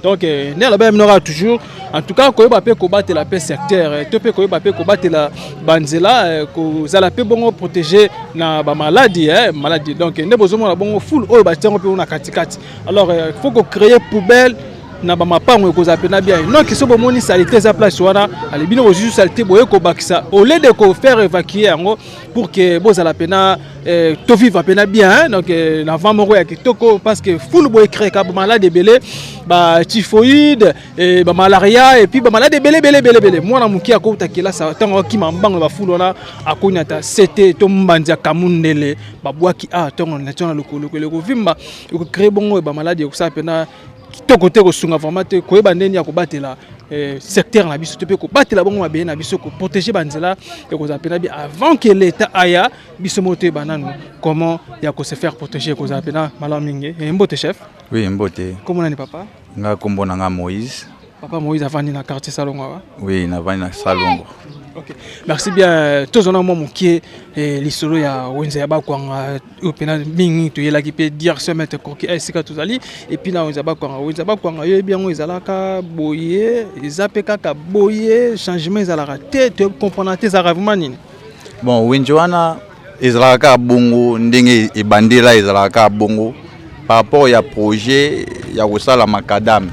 Donc nde aloba bino kaka toujours. En tout cas, koyeba mpe kobatela mpe secteur to mpe koyeba mpe kobatela banzela, kozala mpe bongo protéger na bamaladi, maladi. Donc nde bozomona bongo fulu oyo batiango mpe na katikati. Alors faut kocréer poubelle na bamapango, ekozala mpena bien. Donc so bomoni saleté eza place wana, ale bino bozwi saleté, boye kobakisa au lieu de kofaire évacuer yango pour que bozala mpena tovivre mpena bien. Donc na vent moko ya kitoko, parce que fulu boye créeka bamalade ebele, batyphoïde, bamalaria et puis bamalade ebele ebele ebele ebele. Mwana moke akouta kelasi, ntango akima mbango na bafulu wana, akoniata sete to mbanzi ya kamundele babwaki a ntongo na ntina lokolo ekovimba, ekocrée bongo bamaladi, ekosala mpena kitoko te, kosunga vraiment te. Koyeba ndenge ya kobatela secteur na biso to mpe kobatela bongo mabele na biso, koprotéger banzela, ekozala mpena bien. Avant que l'état aya, biso moko toyeba nanu comment ya kose faire protéger, ekozala mpena malamu mingi. Mbote, chef. Oui, mbote. Kombo nani, papa? Nga kombo na nga Moïse. Papa Moïse avandi na quartier Salongo awa? Oui, navandi na Salongo. Ok, merci bien. Tozona mwa mokie lisolo ya wenze ya Bakwanga oyo mpena mingi toyelaki mpe direction maître Koki esika tozali. Et puis na wenze ya Bakwanga, wenze ya Bakwanga oyebi yango ezalaka boye, eza mpe kaka boye, changement ezalaka te, tocomprendre te ezalaka vraiment nini? Bon, wenze wana ezalaka kaka bongo ndenge ebandela, ezalaka kaka bongo par rapport ya projet ya kosala macadam,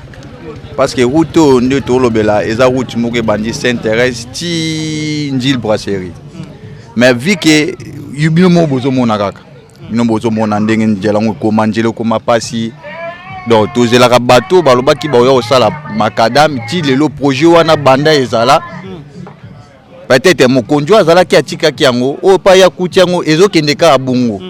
parce que route oyo nde tolobela eza route moko ebandi Sainte Thérèse ti Ndjili Brasserie. Mais vu que bino moko bozomona kaka, bino bozomona ndenge nzela yango ekoma, nzela ekoma mpasi. Donc tozelaka bato balobaki baoya kosala macadam, ti lelo projet wana banda ezala, peut-être mokonzi oyo azalaki atikaki yango, oyo mpe aya kuti yango, ezokende kaka bongo.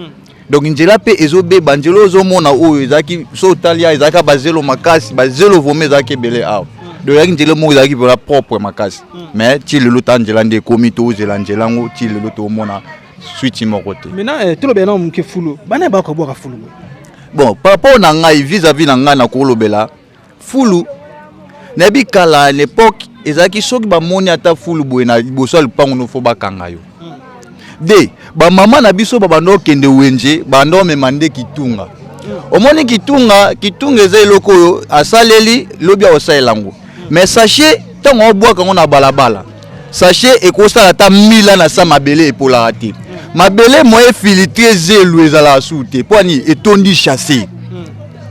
Donc nzela mpe ezobeba. Nzela ozomona oyo ezalaki, so otali awa, ezalaki bazelo makasi, bazelo vraiment ezalaki ebele awa. Donc ezalaki nzela moko ezalaki vraiment propre makasi. Mais ti lelo ta nzela nde ekomi, tozela nzela yango ti lelo tomona suite moko te. Maintenant tolobela nano moke fulu. Bana bakobwaka fulu boye? Bon, par rapport na ngai, vis-à-vis na ngai, nakolobela fulu. Nayebi kala, à l'époque, ezalaki soki bamoni ata fulu boye na liboso ya lupango no, fo bakanga yo. De bamama na biso babanda okende wenze, banda omema nde kitunga. Omoni kitunga, kitunga eza eloko oyo asaleli lobi, akosalela yango. Mais sachet, ntango obwaka yango na balabala, sachet ekosala ata mila na sa mabele, epolaka te. Mabele moye filtre zelu ezalaka su te, mpo ani etondi sachet.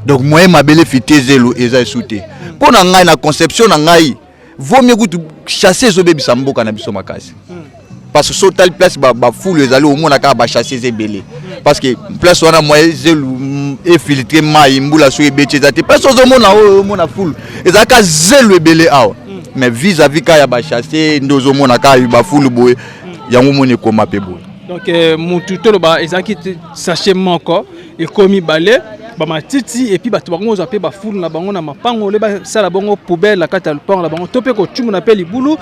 Donc moyen mabele filtre zelo eza esu te. Mpo na ngai, na conception na ngai, vaut mieux kutu sachet ezobebisa mboka na biso makasi, parce que so otali place bafulu ezali, omona kaka basachet eza ebele, parce que place wana moyen zelu efiltre mai mbula soki ebeti eza te. Place ozomona oyo omona fulu ezalaka zelu ebele awa, mais vis-à-vis kaka ya basachet nde ozomona kaka bafulu boye. Yango moni ekoma mpe boye. Donc mutu toloba ezalaki sachet moko ekomi bale bamatiti, et puis bato bango ozwa mpe bafulu na bango na mapango ole, basala bongo poubelle na kati ya lopango na bango, to mpe kocumuna mpe libulu,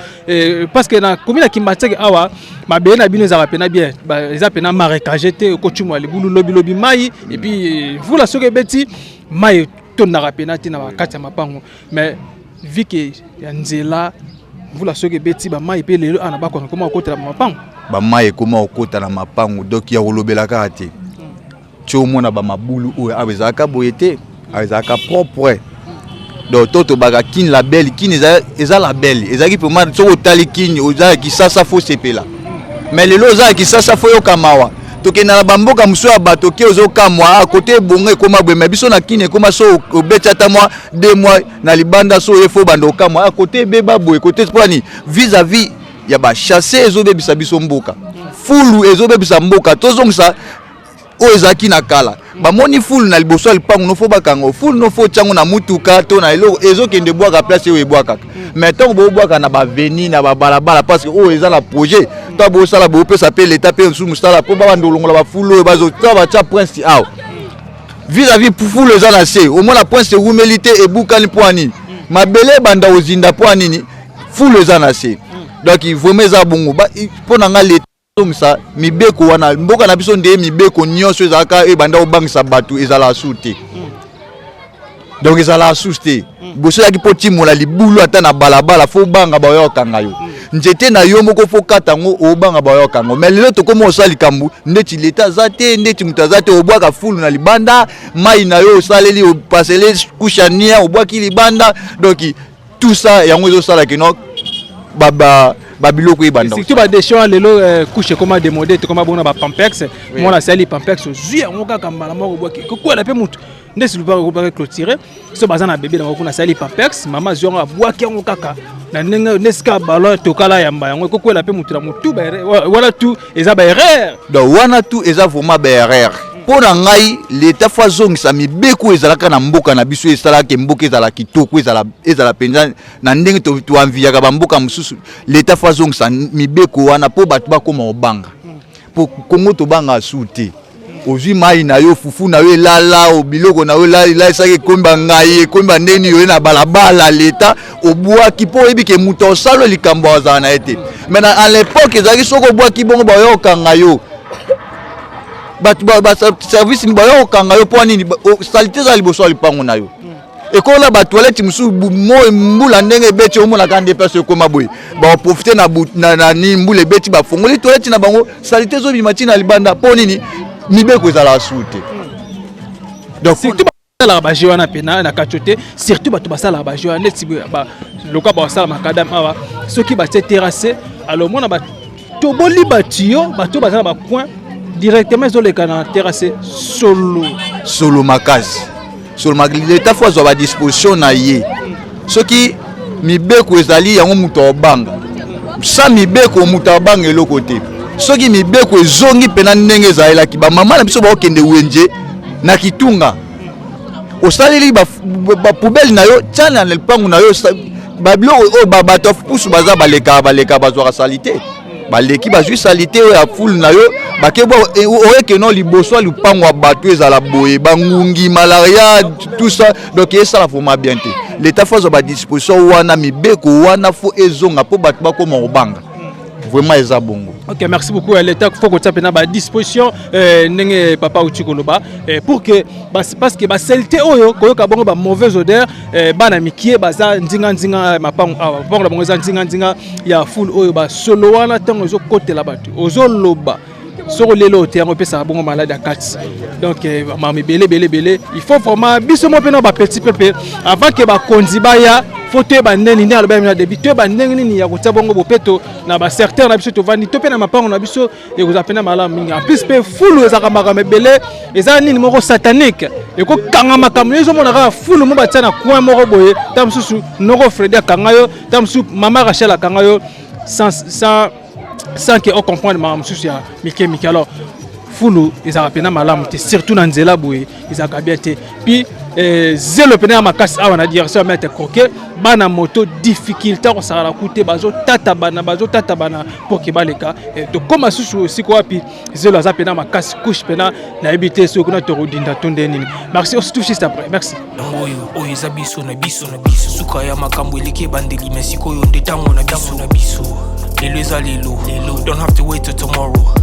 parce que na komi na Kimbanseke awa, mabele na bino ezalaka mpena bien, eza mpena marécage te. Okocumuna libulu, lobilobi mai, et puis mvula soki ebeti, mai etondaka mpena te na bakati ya mapango. Mais vu que ya nzela, mvula soki ebeti, bamai mpe lelo awa na bakwanga ekoma kokotela mapango. Bamai ekoma kokota na mapango, donc ya kolobela kaka te. Ti omona bamabulu oyo awa, ezalaka boye te, awa ezalaka propre. Donc to tobaka Kine la belle, Kine eza la belle, ezalaki vraiment. Soki otali Kine, oza ya Kisasa, faut sepela. Mais lelo oza ya Kisasa, faut yoka mawa. Tokenda na bamboka mosusu ya bato ke ozokamwa kote ebongo ekóma boye, mais biso na Kine ekóma so obeti ata mwa 2 mois na libanda, so oye, faut banda okamwa kote ebeba boye, kote mponi vis-à-vis ya bachasse ezobebisa biso mboka, fulu ezobebisa mboka. Tozongisa oyo ezalaki na kala. Bamoni fulu na liboso ya lipango, no faut bakanga fulu, no faut tiango na mutuka to na eloko ezokende ebwaka place oyo ebwakaka. Mais ntango bobwaka na baveni na babalabala, parce que oyo eza na projet to bosala, bopesa mpe leta mpe mosusu mosala mpo babanda kolongola bafulu oyo bazotia, batya prince awa vis-à-vis fulu eza na se. Omona prince ewumeli te, ebukani. Mpo ya nini? Mabele ebanda kozinda. Mpo ya nini? Fulu eza na se. Donc vraiment eza bongo. Mpo na nga, leta ozongisa mibeko wana. Mboka na biso nde mibeko nyonso ezalaka ebanda kobangisa bato, ezalaka su te. Donc ezalaka susu te. Liboso ezalaki mpo timola libulu ata na balabala, faut obanga baoya kokanga yo. Nzete na yo moko, faut kata yango, obanga baoya kokanga yo. Mais lelo tokómi kosala likambo ndeti leta aza te, ndeti moto aza te. Obwaka fulu na libanda, mai na yo osaleli, opasele couche ya nia, obwaki libanda. Donc tout ça, yango ezosala kino babiloko ebanda. Surtout badéchets wana lelo, couche ekoma démodé, tokoma bongo na bapampers. Mwana asali pampers, ozwi yango kaka mbala moko, obwaki, kokwela mpe motu nde silupaka clôturé. So baza na bebe nango kuna, asali pampers, mama azwi yango, abwaki yango kaka na ndenge nde sika ballon tokala yamba yango, ekokwela mpe motu na motu. Wana tu eza baerreur. Donc wana tu eza vraiment baerreur. Mpo na ngai, leta faut azongisa mibeko ezalaka na mboka na biso, esalaka mboka ezala kitoko, ezala mpenza na ndenge toenviaka bamboka mosusu. Leta faut azongisa mibeko wana mpo bato bakóma kobanga, mpo Kongo tobanga su te. Ozwi mai na yo, fufu na yo elala, biloko na yo elalisaki, ekomi bangai, ekomi bandeni oye na balabala, leta obwaki, mpo oyebi ke moto osala likambo azala na ye te. Mais à l'époque ezalaki soki obwaki bongo, baoya kokanga yo. Bato baservice baoya kokanga yo. Mpo nini? Saleté eza liboso ya lipango na yo, ekola batoilette mosusu moi mbula ndenge ebeti, omonaka nde place ekóma boye. Baprofite na nini, mbula ebeti, bafongoli toilette na bango, saleté ezobima ntina libanda. Mpo nini? Mibeko ezalaka su te. Donc surtout basalaka bajeu wana mpena na kati te. Surtout bato basalaka bajeu wana neti loka basala macadam awa, soki batie terrasse, alors omona toboli batiyo, bato baza na bacoin, directement ezoleka na terrasse, solo. Solo makasi, solo makasi. Leta faut azwa badisposition na ye. Soki mibeko ezali, yango moto akobanga. Sa mibeko, moto abanga eloko te. Soki mibeko ezongi mpena ndenge ezalelaki, bamama na biso bakokende wenze na kitunga, osaleli bapoubelle na yo, tia na lupangu na yo babiloko oyo. Bato ya pusu baza, balekaka, balekaka, bazwaka saleté, baleki, bazwi saleté oyo ya fulu na yo, bakebwa oyekeno liboso ya lupango ya bato ezala boye, bangungi, malaria, tout ça. Donc esala vraiment bien te. L'état faut azwa badisposition wana, mibeko wana faut ezonga mpo bato bakóma kobanga. Vraiment eza bongo. Ok, merci beaucoup. L'état faut kotia mpena badisposition ndenge papa uti koloba, pour que parce que basaleté oyo koyoka bongo, bamauvaise odeur, bana mikie baza nzinga-nzinga mapango awa, mapango na bango eza nzinga-nzinga ya fulu oyo, basolo wana ntango ezokotela bato, ozoloba soko lelo ote yango, epesaka bongo maladi ya kati. Donc makambo ebele ebele ebele. Il faut vraiment biso mo mpena bapetit peuple, avant ke bakonzi baya, faut toyeba ndenge nde aloba na début, toyeba ndenge nini ya kotia bongo bopeto na basecteur na biso tovandi, to mpe na mapango na biso, ekozala mpena malamu mingi. En plus mpe fulu ezalaka makambo ebele, eza nini moko satanique, ekokanga makambo yo. Ezomona kaka fulu mo batia na coin moko boye, ta mosusu noko Fredi akanga yo, ta mosusu mama Rachel akanga yo, sans que ocomprendre makambo mosusu ya mike mike. Alors fulu ezalaka mpena malamu te, surtout na nzela boye, ezalaka bien te. Puis eh, zelo mpena ya makasi awa na direction ya maître croquet. Bana moto difficulté kosakana ku te, bazotatabana, bazotatabana mpo ke baleka. Eh, tokóma susu esika wapi zelo aza mpena makasi, couche mpena nayebi te soki kuna tokodinda to nde nini. Merci, on se touche juste après. Merci. Yango oyo, oyo eza biso na biso na biso. Suka ya makambo eleki ebandeli, me sikoyo nde ntango na biso na biso. Lelo eza lelo lelo, don't have to wait till tomorrow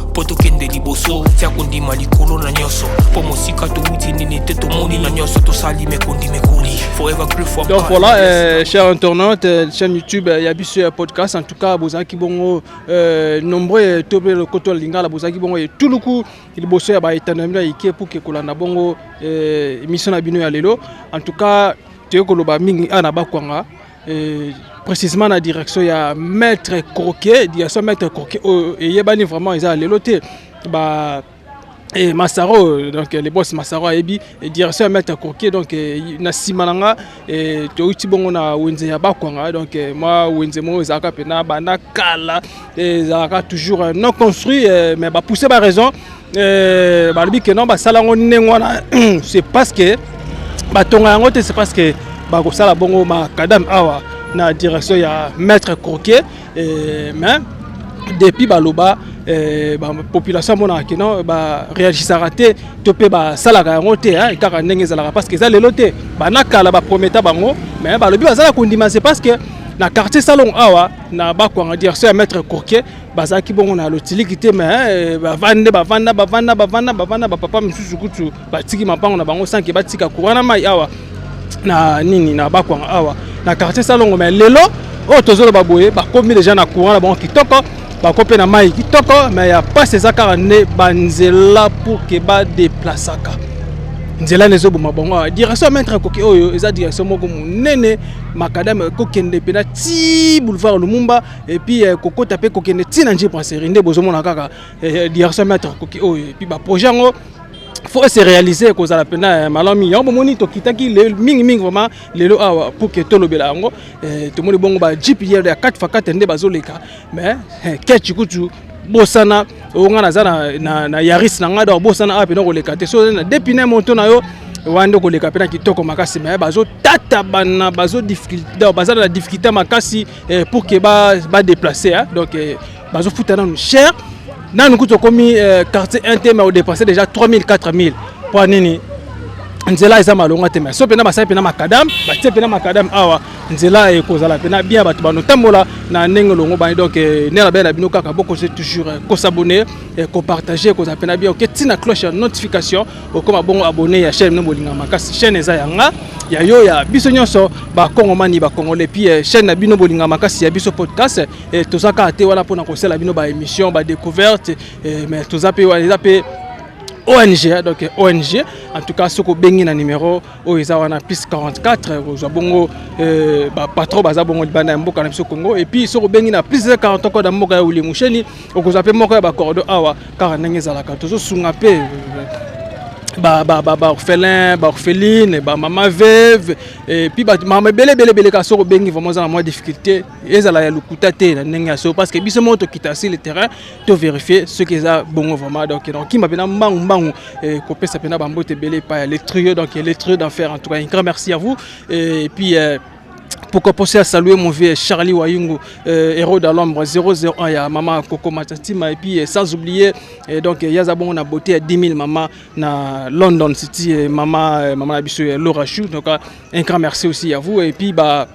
mpo tokende liboso. Tia kondima likolo na nyonso, mpo mosika towuti nini te, tomoni na nyonso tosali mekondi mekoli. Forever grateful. Donc voilà, chers internautes, chaîne YouTube ya biso ya podcast, en tout cas, bozalaki bongo nombreux to mpe lokoto ya lingala, bozalaki bongo etuluku liboso ya baetando na bino ya ike pour ke kolanda bongo émission na bino ya lelo. En tout cas, toyei koloba mingi awa na Bakwanga, précisément na direction ya maître Croquet. Direction maître Croquet oyo eyebani vraiment, eza ya lelo te. Ba et Massaro, donc les boss Massaro ayebi direction ya maître Croquet. Donc na nsima na nga, touti bongo na wenze ya Bakwanga. Donc mwa wenze moko ezalaka mpena banda kala, ezalaka toujours non construit, mais bapousse baraison, balobi ke non, basala yango ndenge wana, c'est parce que batonga yango te, c'est parce que bakosala bongo macadam awa na direction ya maître Croquet. Mais depuis baloba, bapopulation amonaka ke non, baréagisaka te to mpe basalaka yango te kaka ndenge ezalaka, parce que eza lelo te, bana kala baprometa bango. Mais balobi bazala kondima, c'est parce que na quartier Salon awa na Bakwanga, direction ya maître Croquet, bazalaki bongo na lotiliki te. Mais bavande, bavanda, bavanda, bavanda, bavanda, bapapa misusu kutu batiki mapango na bango sans que batika courant na mai awa na nini, na Bakwanga awa na quartier Salongo. Mais lelo oyo tozoloba boye, bakomi déjà na courant na bango kitoko, bako mpe na mai kitoko. Mais ya pasi eza kaka nde banzela pour ke badeplasaka nzela nde ezoboma bango awa. Direction ya maître Croquet oyo eza direction moko monene, macadam ekokende mpena ti boulevard Lumumba, et puis kokota mpe kokende ti na Njili Brasserie. Nde bozomona kaka direction maître Croquet oyo. Et puis baprojet yango faut se réaliser, kozala mpena malamu. Yango bomoni tokitaki mingimingi vraiment lelo awa pour ke tolobela yango. Tomoni bongo bajeep ya 4 x 4 nde bazoleka, mais ketch kutu bosana. Oyo nga naza na Yaris na ngai, donc bosana awa mpena koleka te. So na deux pneus moto na yo wana nde koleka mpena kitoko makasi. Mais bazotata bana, baza na difficulté makasi pour ke badéplace. Donc bazofuta nanu cher, nanu kutu okomi quartier 1 te, mais odépense déjà 3000, 4000. Mpo nini? Nzela eza malonga te. Mais so mpena basali mpena macadam, batie mpena macadam awa, nzela ekozala mpena bien, bato banotambola na ndenge elongo bani. Donc nde na bele na bino kaka, bokose toujours kos'abonner, kopartager, ekozala mpena bien. Oke ntina cloche ya notification, okoma bongo abonné ya chaîne bino bolinga makasi. Chaîne eza ya nga, ya yo, ya biso nyonso bakongomani, bakongolais. Puis chaîne na bino bolinga makasi ya biso podcast, toza kaka te wana mpona kosala bino baémission, badécouverte, mais toza mpe wana, eza mpe ONG. Donc ONG, en tout cas, soki obengi na numéro oyo eza wana, plus 44, kozwa bongo bapatron baza bongo libanda ya mboka na biso Congo. Et puis soki obengi na plus 43 na mboka ya Uli Musheni, okozwa mpe moko ya bacordo awa. Kaka ndenge ezalaka, tozosunga mpe baorphelin, baorpheline, bamama veuve, et puis mama ebele ebele ebele. Kaka soki obengi vraiment, oza na mwa difficulté, ezala ya lokuta te, na ndenge ya so, parce que biso moko tokita sur le terrain, tovérifie soki eza bongo vraiment. Donc nakokima mpena mbangu mbangu, kopesa mpena bambote ebele epai ya le trio, donc le trio d'enfer. En tout cas, un grand merci à vous. Et puis pourquoi penser à saluer mon vieux Charlie Wayungu, héros dans l'ombre 001 ya maman Coco Matatima, et puis sans oublier donc Yaza bon na beauté à 10 000 maman na London City, et maman na biso Laura Chou. Donc un grand merci aussi à vous. Et puis bah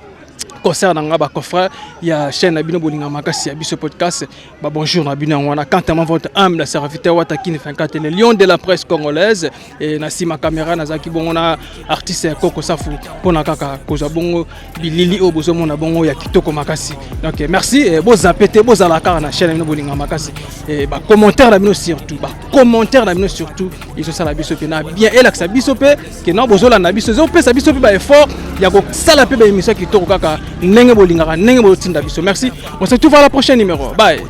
concert na nga bacoffre ya chaîne na bino bolinga makasi ya biso podcast, ba bonjour na bino yango wana. Quant à moi, votre humble serviteur Watakini 24, le lion de la presse congolaise, et na nsima caméra nazalaki bongo na artiste Koko Safu, mpona kaka kozwa bongo bilili oyo bozomona bongo ya kitoko makasi. Donc merci, bozape te, bozala kaka na chaîne na bino bolinga makasi. Bacommentaire na bino surtout, bacommentaire na bino surtout ezosala biso mpe na bien, elakisa biso mpe ke non, bozolanda biso, ezopesa biso mpe baeffort ya kosala mpe baémission ya kitoko kaka ndenge bolingaka, ndenge bozotinda biso. Merci, on se retrouve à la prochaine numéro. Bye.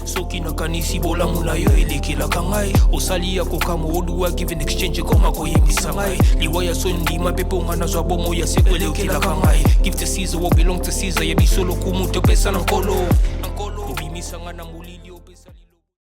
Soki nakanisi bolamu na yo elekelaka ngai, osali ya kokamwa, oduwa give and exchange, ekoma koyebisa ngai liwa ya so ndima mpe mponga nazwa bomo ya seko elekelaka ngai. Give to Caesar what belong to Caesar, ya biso lokumu topesa na Nkolo. Obimisanga na molili, opesa.